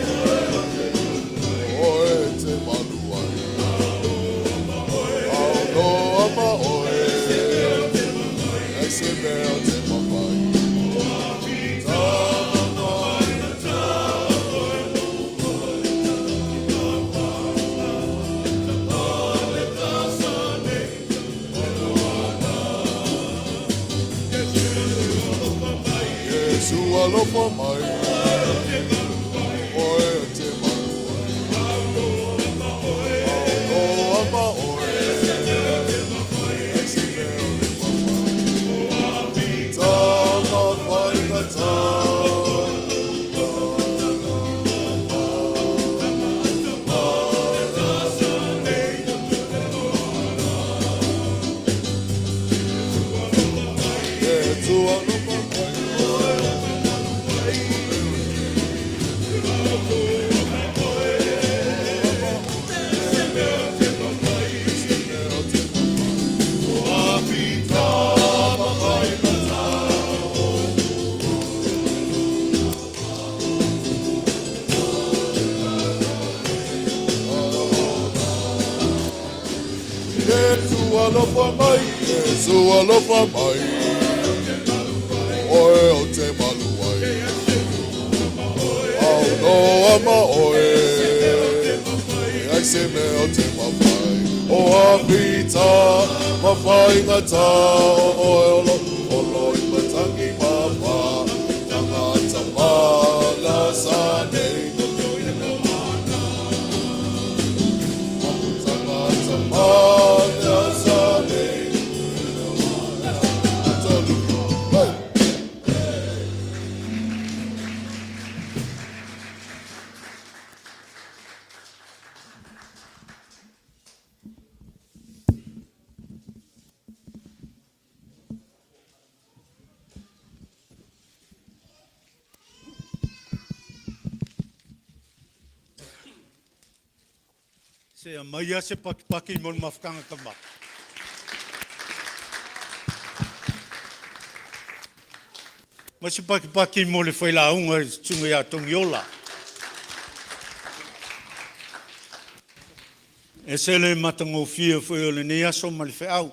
Speaker 9: oe te malu ai. Ao noa ma oe, ai se mea o te mawhai. Ta Iesu alofa mai, oe te malu ai. Ao noa ma oe, ai se mea o te mawhai. Ta mawhai ka ta. Iesu alofa mai. Iesu alofa mai, Iesu alofa mai. Oe o te malu ai. Ao noa ma oe, ai se mea o te mawhai. O a pita, mawhai ngata, oe olo, olo i matangi mawha. Tangata pala sa nei. Tangata pala sa nei. Tolu. Hey!
Speaker 1: Se aumaia se pakipaki mo le mafutaga kama. Ma se pakipaki mo le failauga i le susuga ia Togiola. E se le matagofie foi o lenei aso ma le feau.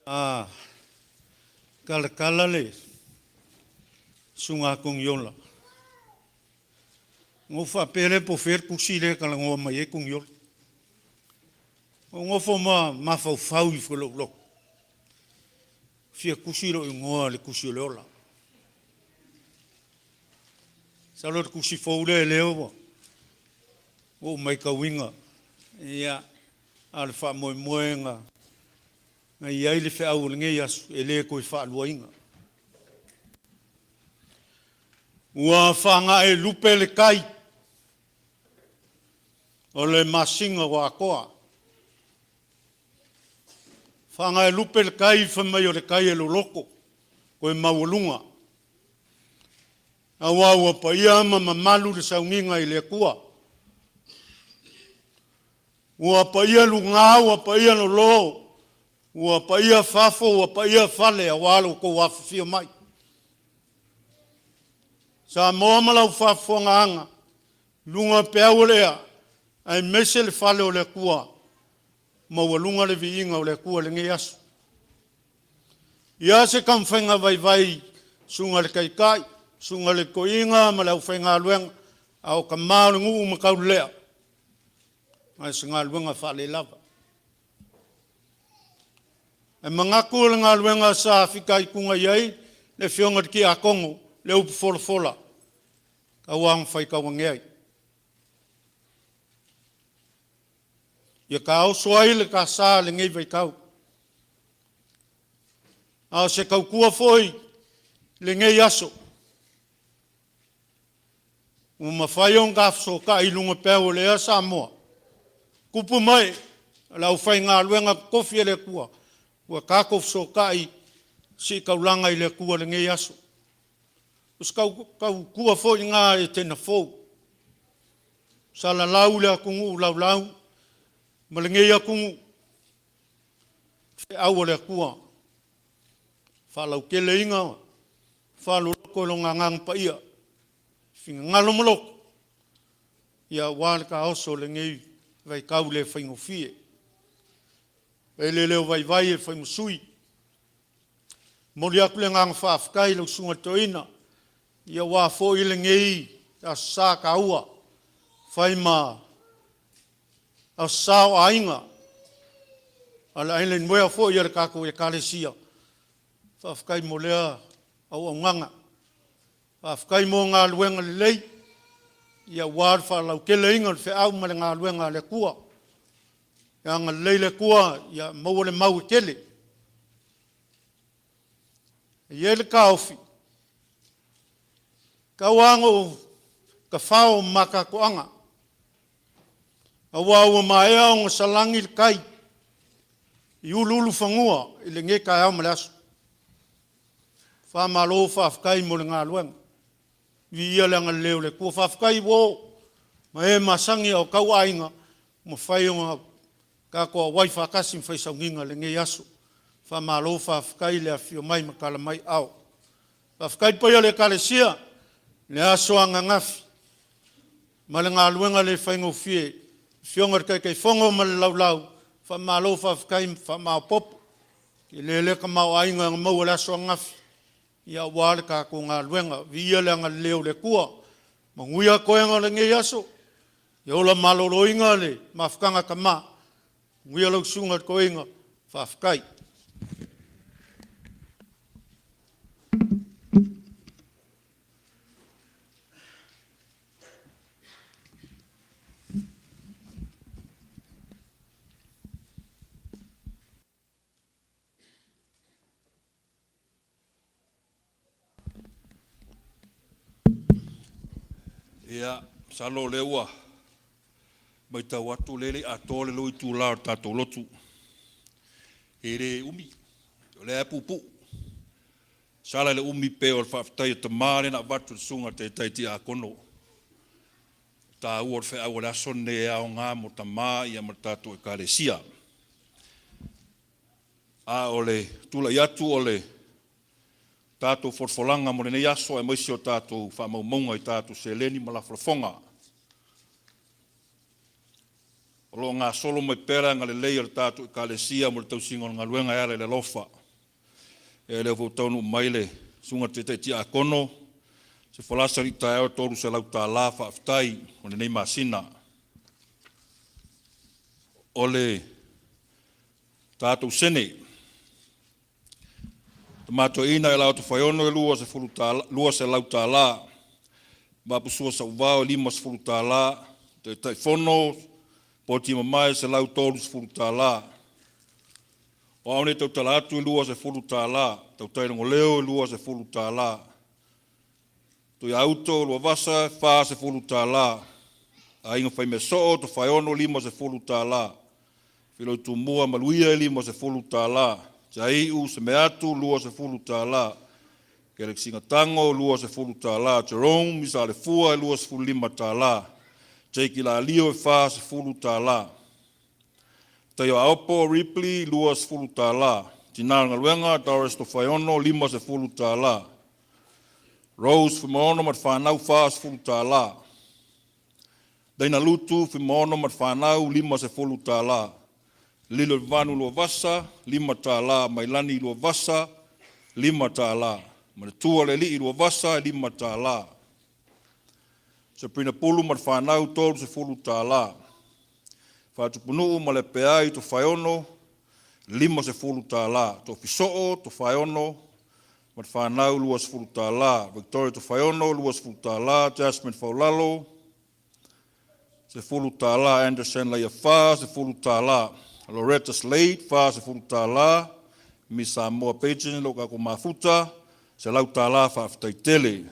Speaker 1: A talatala le susuga a Togiola. Ona ou faapea lea po o fea le tusi lea e talanoa mai ai Togiola. Ou nofo ma mafaufau ifo i lou loto, fia tusi lou igoa i le tusi o le ola. Masalo o le tusi fou lea lea ua ou matauina, ia, a o le faamoemoega na i ai le feau o lenei aso, e le toe faaluaina. Ua faagae lupe le tai o le masina ua atoa.
Speaker 10: Faagaelupe le tai fai mai o le tai e loloto toe maualuga, aua ua paia ma mamalu le sauniga i le Atua. Ua paia luga, ua paia lolo, ua paia fafo, ua paia fale aua lo outou afifio mai. Samoa ma lau faafofogaaga, luga o peau o le ea aemaise le fale o le Atua, maualuga le viiga o le Atua i lenei aso. Ia se taumafaiga vaivai susuga i le Taitai, susuga i le Toeaina ma le aufaigaluega, a o tama o le nuu ma taulelea, ae o se galuega faalelava. Ae manatu o le galuega sa fitaituga i ai le Afioga i le Tiakono i le upu folafola, tau lava ina faitau ane ai. Ia taoso ai le ta sa i lenei vaitau. A o se tautua foi i lenei aso, ua mafai ona ta fesootai i luga o peau o le ea Samoa, tupu ma ee o le aufaigaluega totofi a le Atua, ua tatou fesootai e sii taulaga i le Atua i lenei aso. O se tautua foi lena a Etena fou, salalau i le atunuu laulau ma lenei atunuu, feau a le Atua, faalauteleina faaloloto i Lona Agaga Paia, finagalo ma loto, aua le taoso o lenei vaitau le faigofie. E fai le leo vaivai e fai ma sui. E momoli atu le agaga faafetai i lau Susuga i le Toeaina aua foi lenei Aso Sa taua, e fai ma Aso Sa o Aiga, a o le Island wear foi a le tatou Ekalesia. Faafetai mo lea auaunaga. Faafetai mo galuega lelei aua le faalauteleina o le feau ma le galuega a le Atua. Ia agalelei le Atua ia maua le mau e tele. E i ai le taofi, tau lava ina ou tafao ma matatoaga, aua ua maea ona salani le tai i uluulufanua i lenei taeao ma le aso. Faamalo faafetai mo le galuega. Viia le agalelei o le Atua. Faafetai i uo ma e masani a o tauaiga ua mafai ona tatou auai faatasi ma fai sauniga i lenei aso. Faamalo faafetai le afifio mai ma tala mai aao. Faafetai i le paia o le Ekalesia i le aso ananafi ma le galuega le faigofie i le Afioga i le Taitaifono ma le Laulau, faamalo faafetai faamaopoopo. E tele le tamaoaiga na maua i le aso ananafi aua le tatou galuega. Viia le agalelei o le Atua. Manuia toega o lenei aso, ia ola maloloina le mafutaga a tama, manuia lau Susuga i le Toeaina, faafetai.
Speaker 11: Ia, masalo o lea ua matau atu o lea e le i atoa le 2 itula o le tatou lotu. E le umi, o lea lava e puupuu. Sala le umi pei o le faafetai a tama lea na avatu i le susuga i le taitai tiakono. O le taua o le feau o le aso lenei e aoga mo tama ma le tatou Ekalesia. A o le tulai atu o le tatou folafolaga mo lenei aso aemaise o tatou faamaumauga i tatou seleni ma lafolafoga. O lo o gasolo mai pea le agalelei o le tatou Ekalesia mo le tausiga o le galuega e ala i le alofa. Ia lea foi ua taunuu mai le susuga i le Taitai Tiakono, se folasa i le taeao e $300 faafetai mo lenei masina. O le tatou sene, Tama Toeaina Elaoto Tofaeono e $200, Vapusua Sauvao e $50, Taitaifono Poti Mamae e $130. O au nei e tautala atu e $20, Tautailogoleo e $20, Tuiauto Luavasa e $40, Aiga Faimeasoo Tofaeono e $50. Filoi Tumua Maluia e $50. Tiai'u Semeatu $20. Kelekisina Tago $20. Jerome Misalefua e $25. Jake Ilalio e $40. Taio Aopo Ripley $20. Tina o le Galuega Doris Tofaeono $50. Rose Fuimaono ma le fanau $40. Daina Lutu Fuimaono ma le fanau $50. Lilomanu Luavasa $5. Mailani Luavasa $5. Manatua le Alii Luavasa $5. Sabrina Pulu ma le fanau $30. Faatupunuu ma le Peai Tofaeono $50. Toafisoo Tofaeono ma le fanau $20. Victoria Tofaeono $20. Jasmine Faulalo $10. Anderson Leiafa $10. Loretta Slade $40. Miss Samoa Pageant lo tatou mafuta $100 faafetai tele.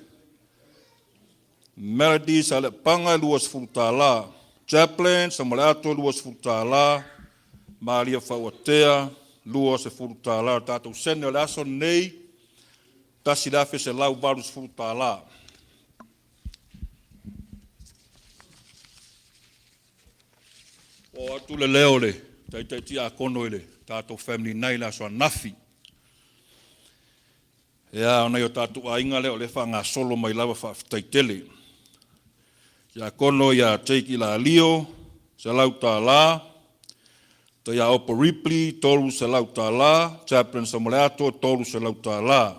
Speaker 11: Melody Saleapaga $20. Chaplain Samaleato $20. Malia Fauatea $20. O tatou sene o le aso lenei, $1,180. Oo atu le leo o le taitai tiakono i le tatou family night i le aso ananafi. Ia, o nai o tatou aiga lea o lea e faagasolo mai lava, faafetai tele. Tiakono ia Jake Ilalio, $100. Taiaopo Ripley, $300. Chaplain Samueleato, $300.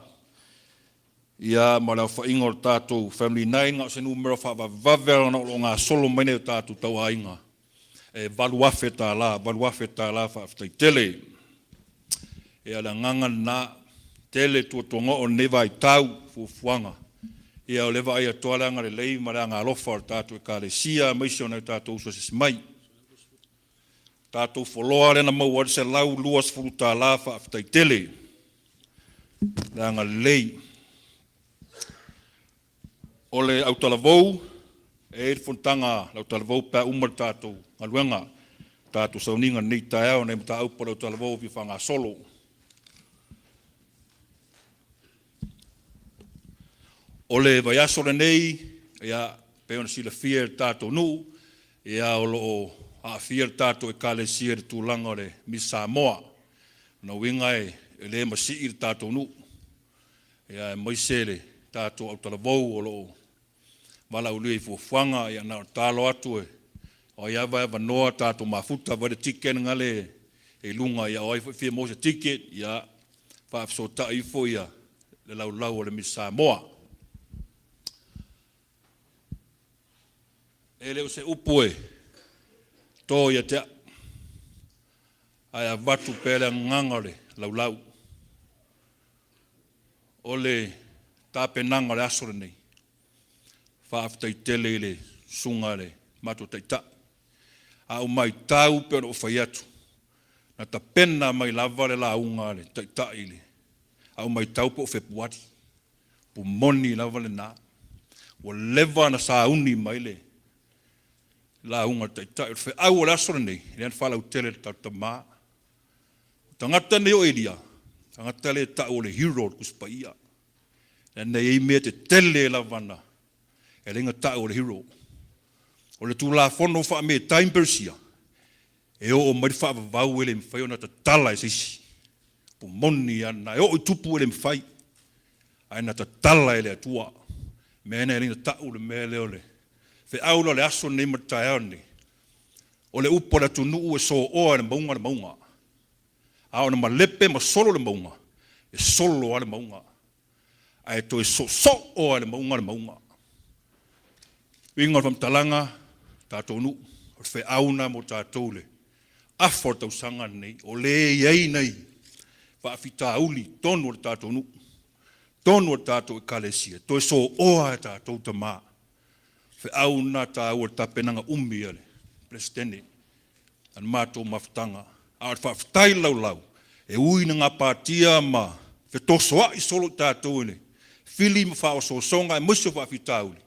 Speaker 11: Ia, ma le aofaiga o le tatou Family Night, na o se numera faavavevave ona o lo o gasolo mai nai o tatou tauaiga, e $8,000, $8,000, faafetai tele. Ia, o le agaga lena, tele tuatuaga o lenei vaitau fuafuaga. Ia, o lea e vaai atu lava le agalelei ma le agalofa o le tatou Ekalesia, aemaise o nai o tatou uso asiasi mai. Tatou foloa lea na maua ai le $120, faafetai tele le agalelei. O le autalavou, e i ai le fonotaga a le autalavou pe a uma le tatou galuega, tatou sauniga i lenei taeao, nai mataupu a le autalavou o fia faagasolo. O le vaiaso lenei, ia, pei ona silafia e le tatou nuu, ia, o lo o aafia le tatou Ekalesia i le tulaga o le Miss Samoa. O lona uiga e le masii le tatou nuu, ia, aemaise le tatou autalavou o lo o valaaulia i fuafuaga. Ia, na o le tatalo atu e o ai lava e avanoa tatou mafuta, vaai le ticket gale e i luga, ia, o ai foi e fia maua se ticket, ia, faafesootai ifo ia le laulau o le Miss Samoa. E le o se upu e to ia te au, ae avatu pea le agaga o le laulau. O le tapenaga o le aso lenei, faafetai tele i le susuga i le matou taitai. A ou matau pei ona ou fai atu, na tapena mai lava le lauga a le taitai i le, a ou matau po o Fepuari. Upu moni lava lena. Ua leva ona sauni mai le lauga a le taitai. O le feau o le aso lenei, lea na faalautele e le tatou tama. O tagata nei o Elia, tagata lea e tau o le hero o le Tusi Paia. Leaga e i ai mea tetele lava na e ala ai ona tau o le hero. O le Tulafono faa-Metai ma Peresia, e oo mai le faavavau e le mafai ona tatala e se isi. Upu moni lava lena, e oo i tupu e le mafai, ae na tatala e le Atua. Mea na e ala ai ona tau le mea lea o le feau lea o le aso lenei ma le taeao lenei. O le upu a le atunuu e soua e le mauga le mauga. A ona malepe ma solo le mauga, e solo lava le mauga. Ae toe soosoo lava e le mauga le mauga. Uiga o le faamatalaga, tatou nuu, o le feau lena mo tatou le afa o le tausaga lenei, o lea e i ai nai faafitauli i totonu o le tatou nuu, totonu o le tatou Ekalesia, toe soua e tatou tama. Feau lena taua i le tapenaga umi a le Peresetene a le matou mafutaga. A o le faafetai i le laulau, e ui ina gapatia ma fetosoa'i solo i tatou i le fili ma faaosoosoga aemaise o faafitauli,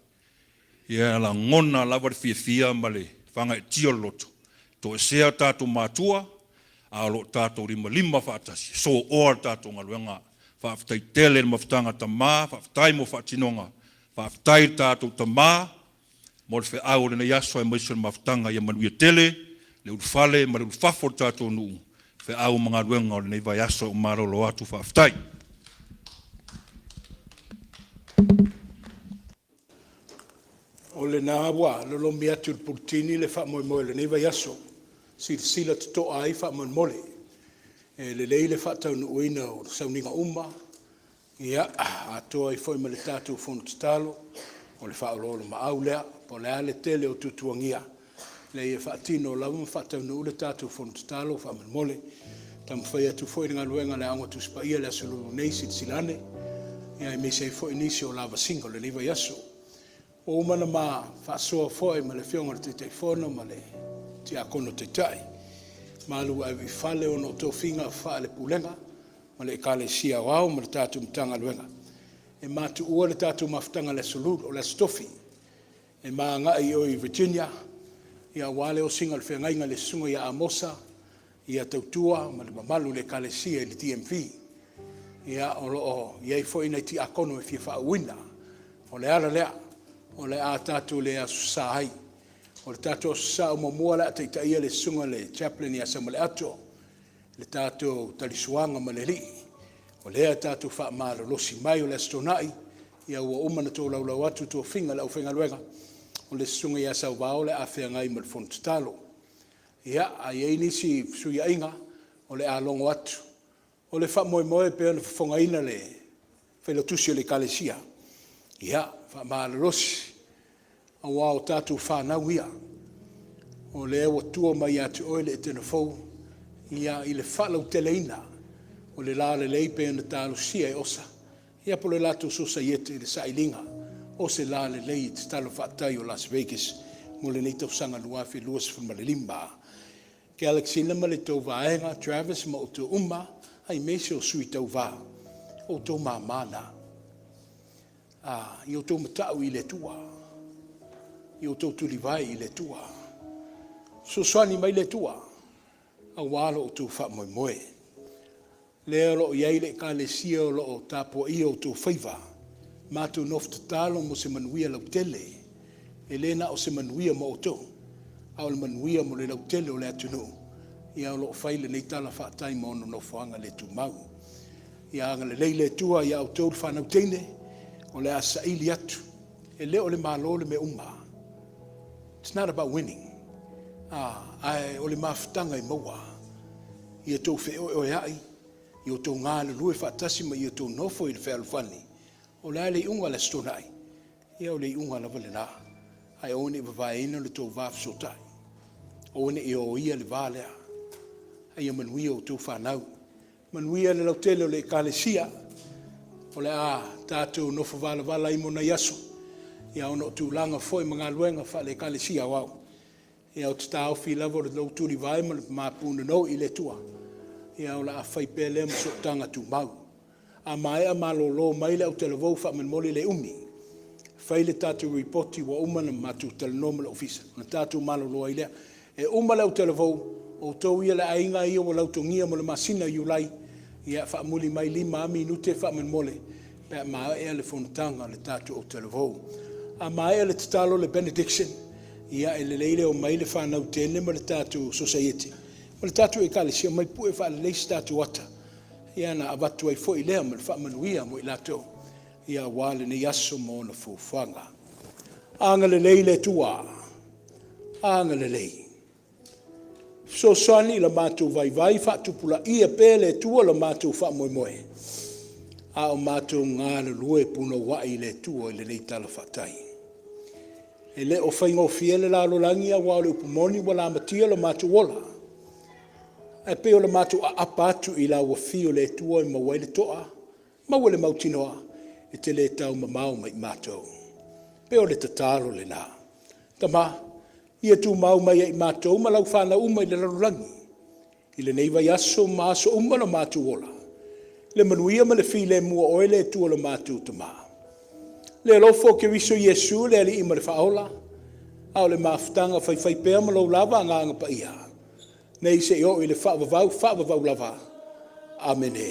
Speaker 11: ia lagona lava le fiafia ma le faagaeetia o le loto, toesea o tatou matua. a o lo o tatou limalima faatasi, e soa le tatou galuega. Faafetai tele i le mafutaga Tama, faafetai mo faatinoga, faafetai i le tatou Tama mo le feau o lenei aso aemaise o le mafutaga ia manuia tele le ulufale ma le ulufafo o le tatou nuu, feau ma galuega o lenei vaiaso ua malolo atu, faafetai.
Speaker 1: O lena ua lolomi atu i le puletini le faamoemoe o lenei vaiaso. Silasila totoa ai faamolemole. E lelei le faataunuuina o sauniga uma, ia, atoa ai foi ma le tatou fono tatalo, o le faaoloolomaau lea. Po o le a le tele o tuatuagia, leai e faatino lava ma faataunuu le tatou fono tatalo faamolemole. E taumafai atu foi le galuega a le Aoga Tusi Paia i le Aso Lulu nei, silasila ane, aemaise ai foi nisi o lavasiga o lenei vaiaso. Ua uma ona ma faasoa foi ma le Afioga i le Taitaifono ma le Tiakono Taitai, malu ave i fale ona o tofiga faale-Pulega ma le Ekalesia Aoao ma le tatou Matagaluega, e ma tuua le tatou mafutaga i le Aso Lulu, o le Aso Tofi, e ma agai i o i Virginia aua le osiga o le feagaiga i le Susuga ia Amosa Tautua ma le mamalu i le Ekalesia i le DMV. Ia, o lo o i ai foi nai tiakono e fia faauuina. O le ala lea o le a tatou le Aso Sa ai. O le tatou Aso Sa muamua o le a taitaia e le Susuga i le Chaplain ia Samaleato le tatou talisuaga ma le Alii. O lea tatou te faamalolosi mai. O le Aso Toonai, ia ua uma ona tolaulau atu tofiga a le aufaigaluega, o le Susuga ia Sauvao o le a feagai ma le fono tatalo. Ia, a i ai nisi fesuiaiga, o le a logo atu. O le faamoemoe pei ona fofogaina e le Failautusi o le Ekalesia, ia, faamalolosi, aua o tatou fanau ia, o lea ua tua mai ia te oe le Etena Fou i le faalauteleina o le lalelei pei ona talosia e osa, ia po o le latou sosaiete i le sailiga o se lalelei i tatalo faatau o Las Vegas mo lenei tausaga 2025. Ke Alexina ma le tou vaega, Travis ma outou uma, aemaise o sui tauva, o outou mama na. Ia outou matau i le Atua, ia outou tulivae i le Atua, fesoasoani mai le Atua aua lo outou faamoemoe. Lea o lo o i ai le Ekalesia o lo o tapuaia outou faiva, matou nofo tatalo mo se manuia lautele, e le na o se manuia mo outou, a o le manuia mo le lautele o le atunuu o lo o fai lenei tala faatau ma ona nofoaga le tumau. Ia agalelei le Atua ia outou le fanau teine, o le a saili atu, e le o le Malo le mea uma. It's not about winning, ae o le mafutaga e maua. Ia outou feoeoeai, ia outou galulue faatasi ma ia outou nofo i le fealofani. O le a le iuga o le Aso Toonai? Ia o le iuga lava lena. Ae aua ne i vavaeina lo outou va fesootai. Aua ne i oia le va lea. A ia manuia outou fanau. Manuia le lautele o le Ekalesia, o le a tatou nofo valavala ai mo nai aso, ia ona o tulaga foi ma galuega faale-Ekalesia Aoao. Ia ou te taofi lava o lou tulivae ma le ma punonou i le Atua, ia o le a fai pea lea ma sootaga tumau. A maea malolo mai le autalavou, faamolemole e le umi, fai le tatou lipoti ua uma ona matou talanoa ma le Ofisa ona tatou malolo ai lea. E uma le autalavou, outou ia le aiga ia ua lautogia mo le masina o Iulai, ia faamuli mai 5 lava minute faamolemole pe a maea le fonotaga a le tatou autalavou. A maea le tatalo le benediction, ia e lelei le omai le fanau teine ma le tatou sosaiete ma le tatou Ekalesia, omai pue faalelei se tatou ata, ia ona avatu ai foi lea ma le faamanuia mo i latou, ia aua lenei aso ma ona fuafuaga. Agalelei le Atua, agalelei. Fesoasoani i la matou vaivai, faatupulaia pea e le Atua lo matou faamoemoe, a o matou galulue punouai i le Atua i lenei tala faatali. E le o faigofie le lalolagi aua o le upu moni ua lamatia lo matou ola, ae pei o le matou aapa atu i lauafi o le Atua e maua ai le toa, maua le mautinoa e te le taumamao mai matou. E pei o le tatalo lena. Tama, ia tumau mai ia i matou ma lau fanau uma i le lalolagi, i lenei vaiaso ma aso uma lo matou ola, le manuia ma le filemu o Oe le Atua lo matou Tama. Le alofa o Keriso Iesu le Alii ma le Faaola, a o le mafutaga faifaipea ma lou lava Agaga Paia, nei seia oo i le faavavau, faavavau lava. Amene.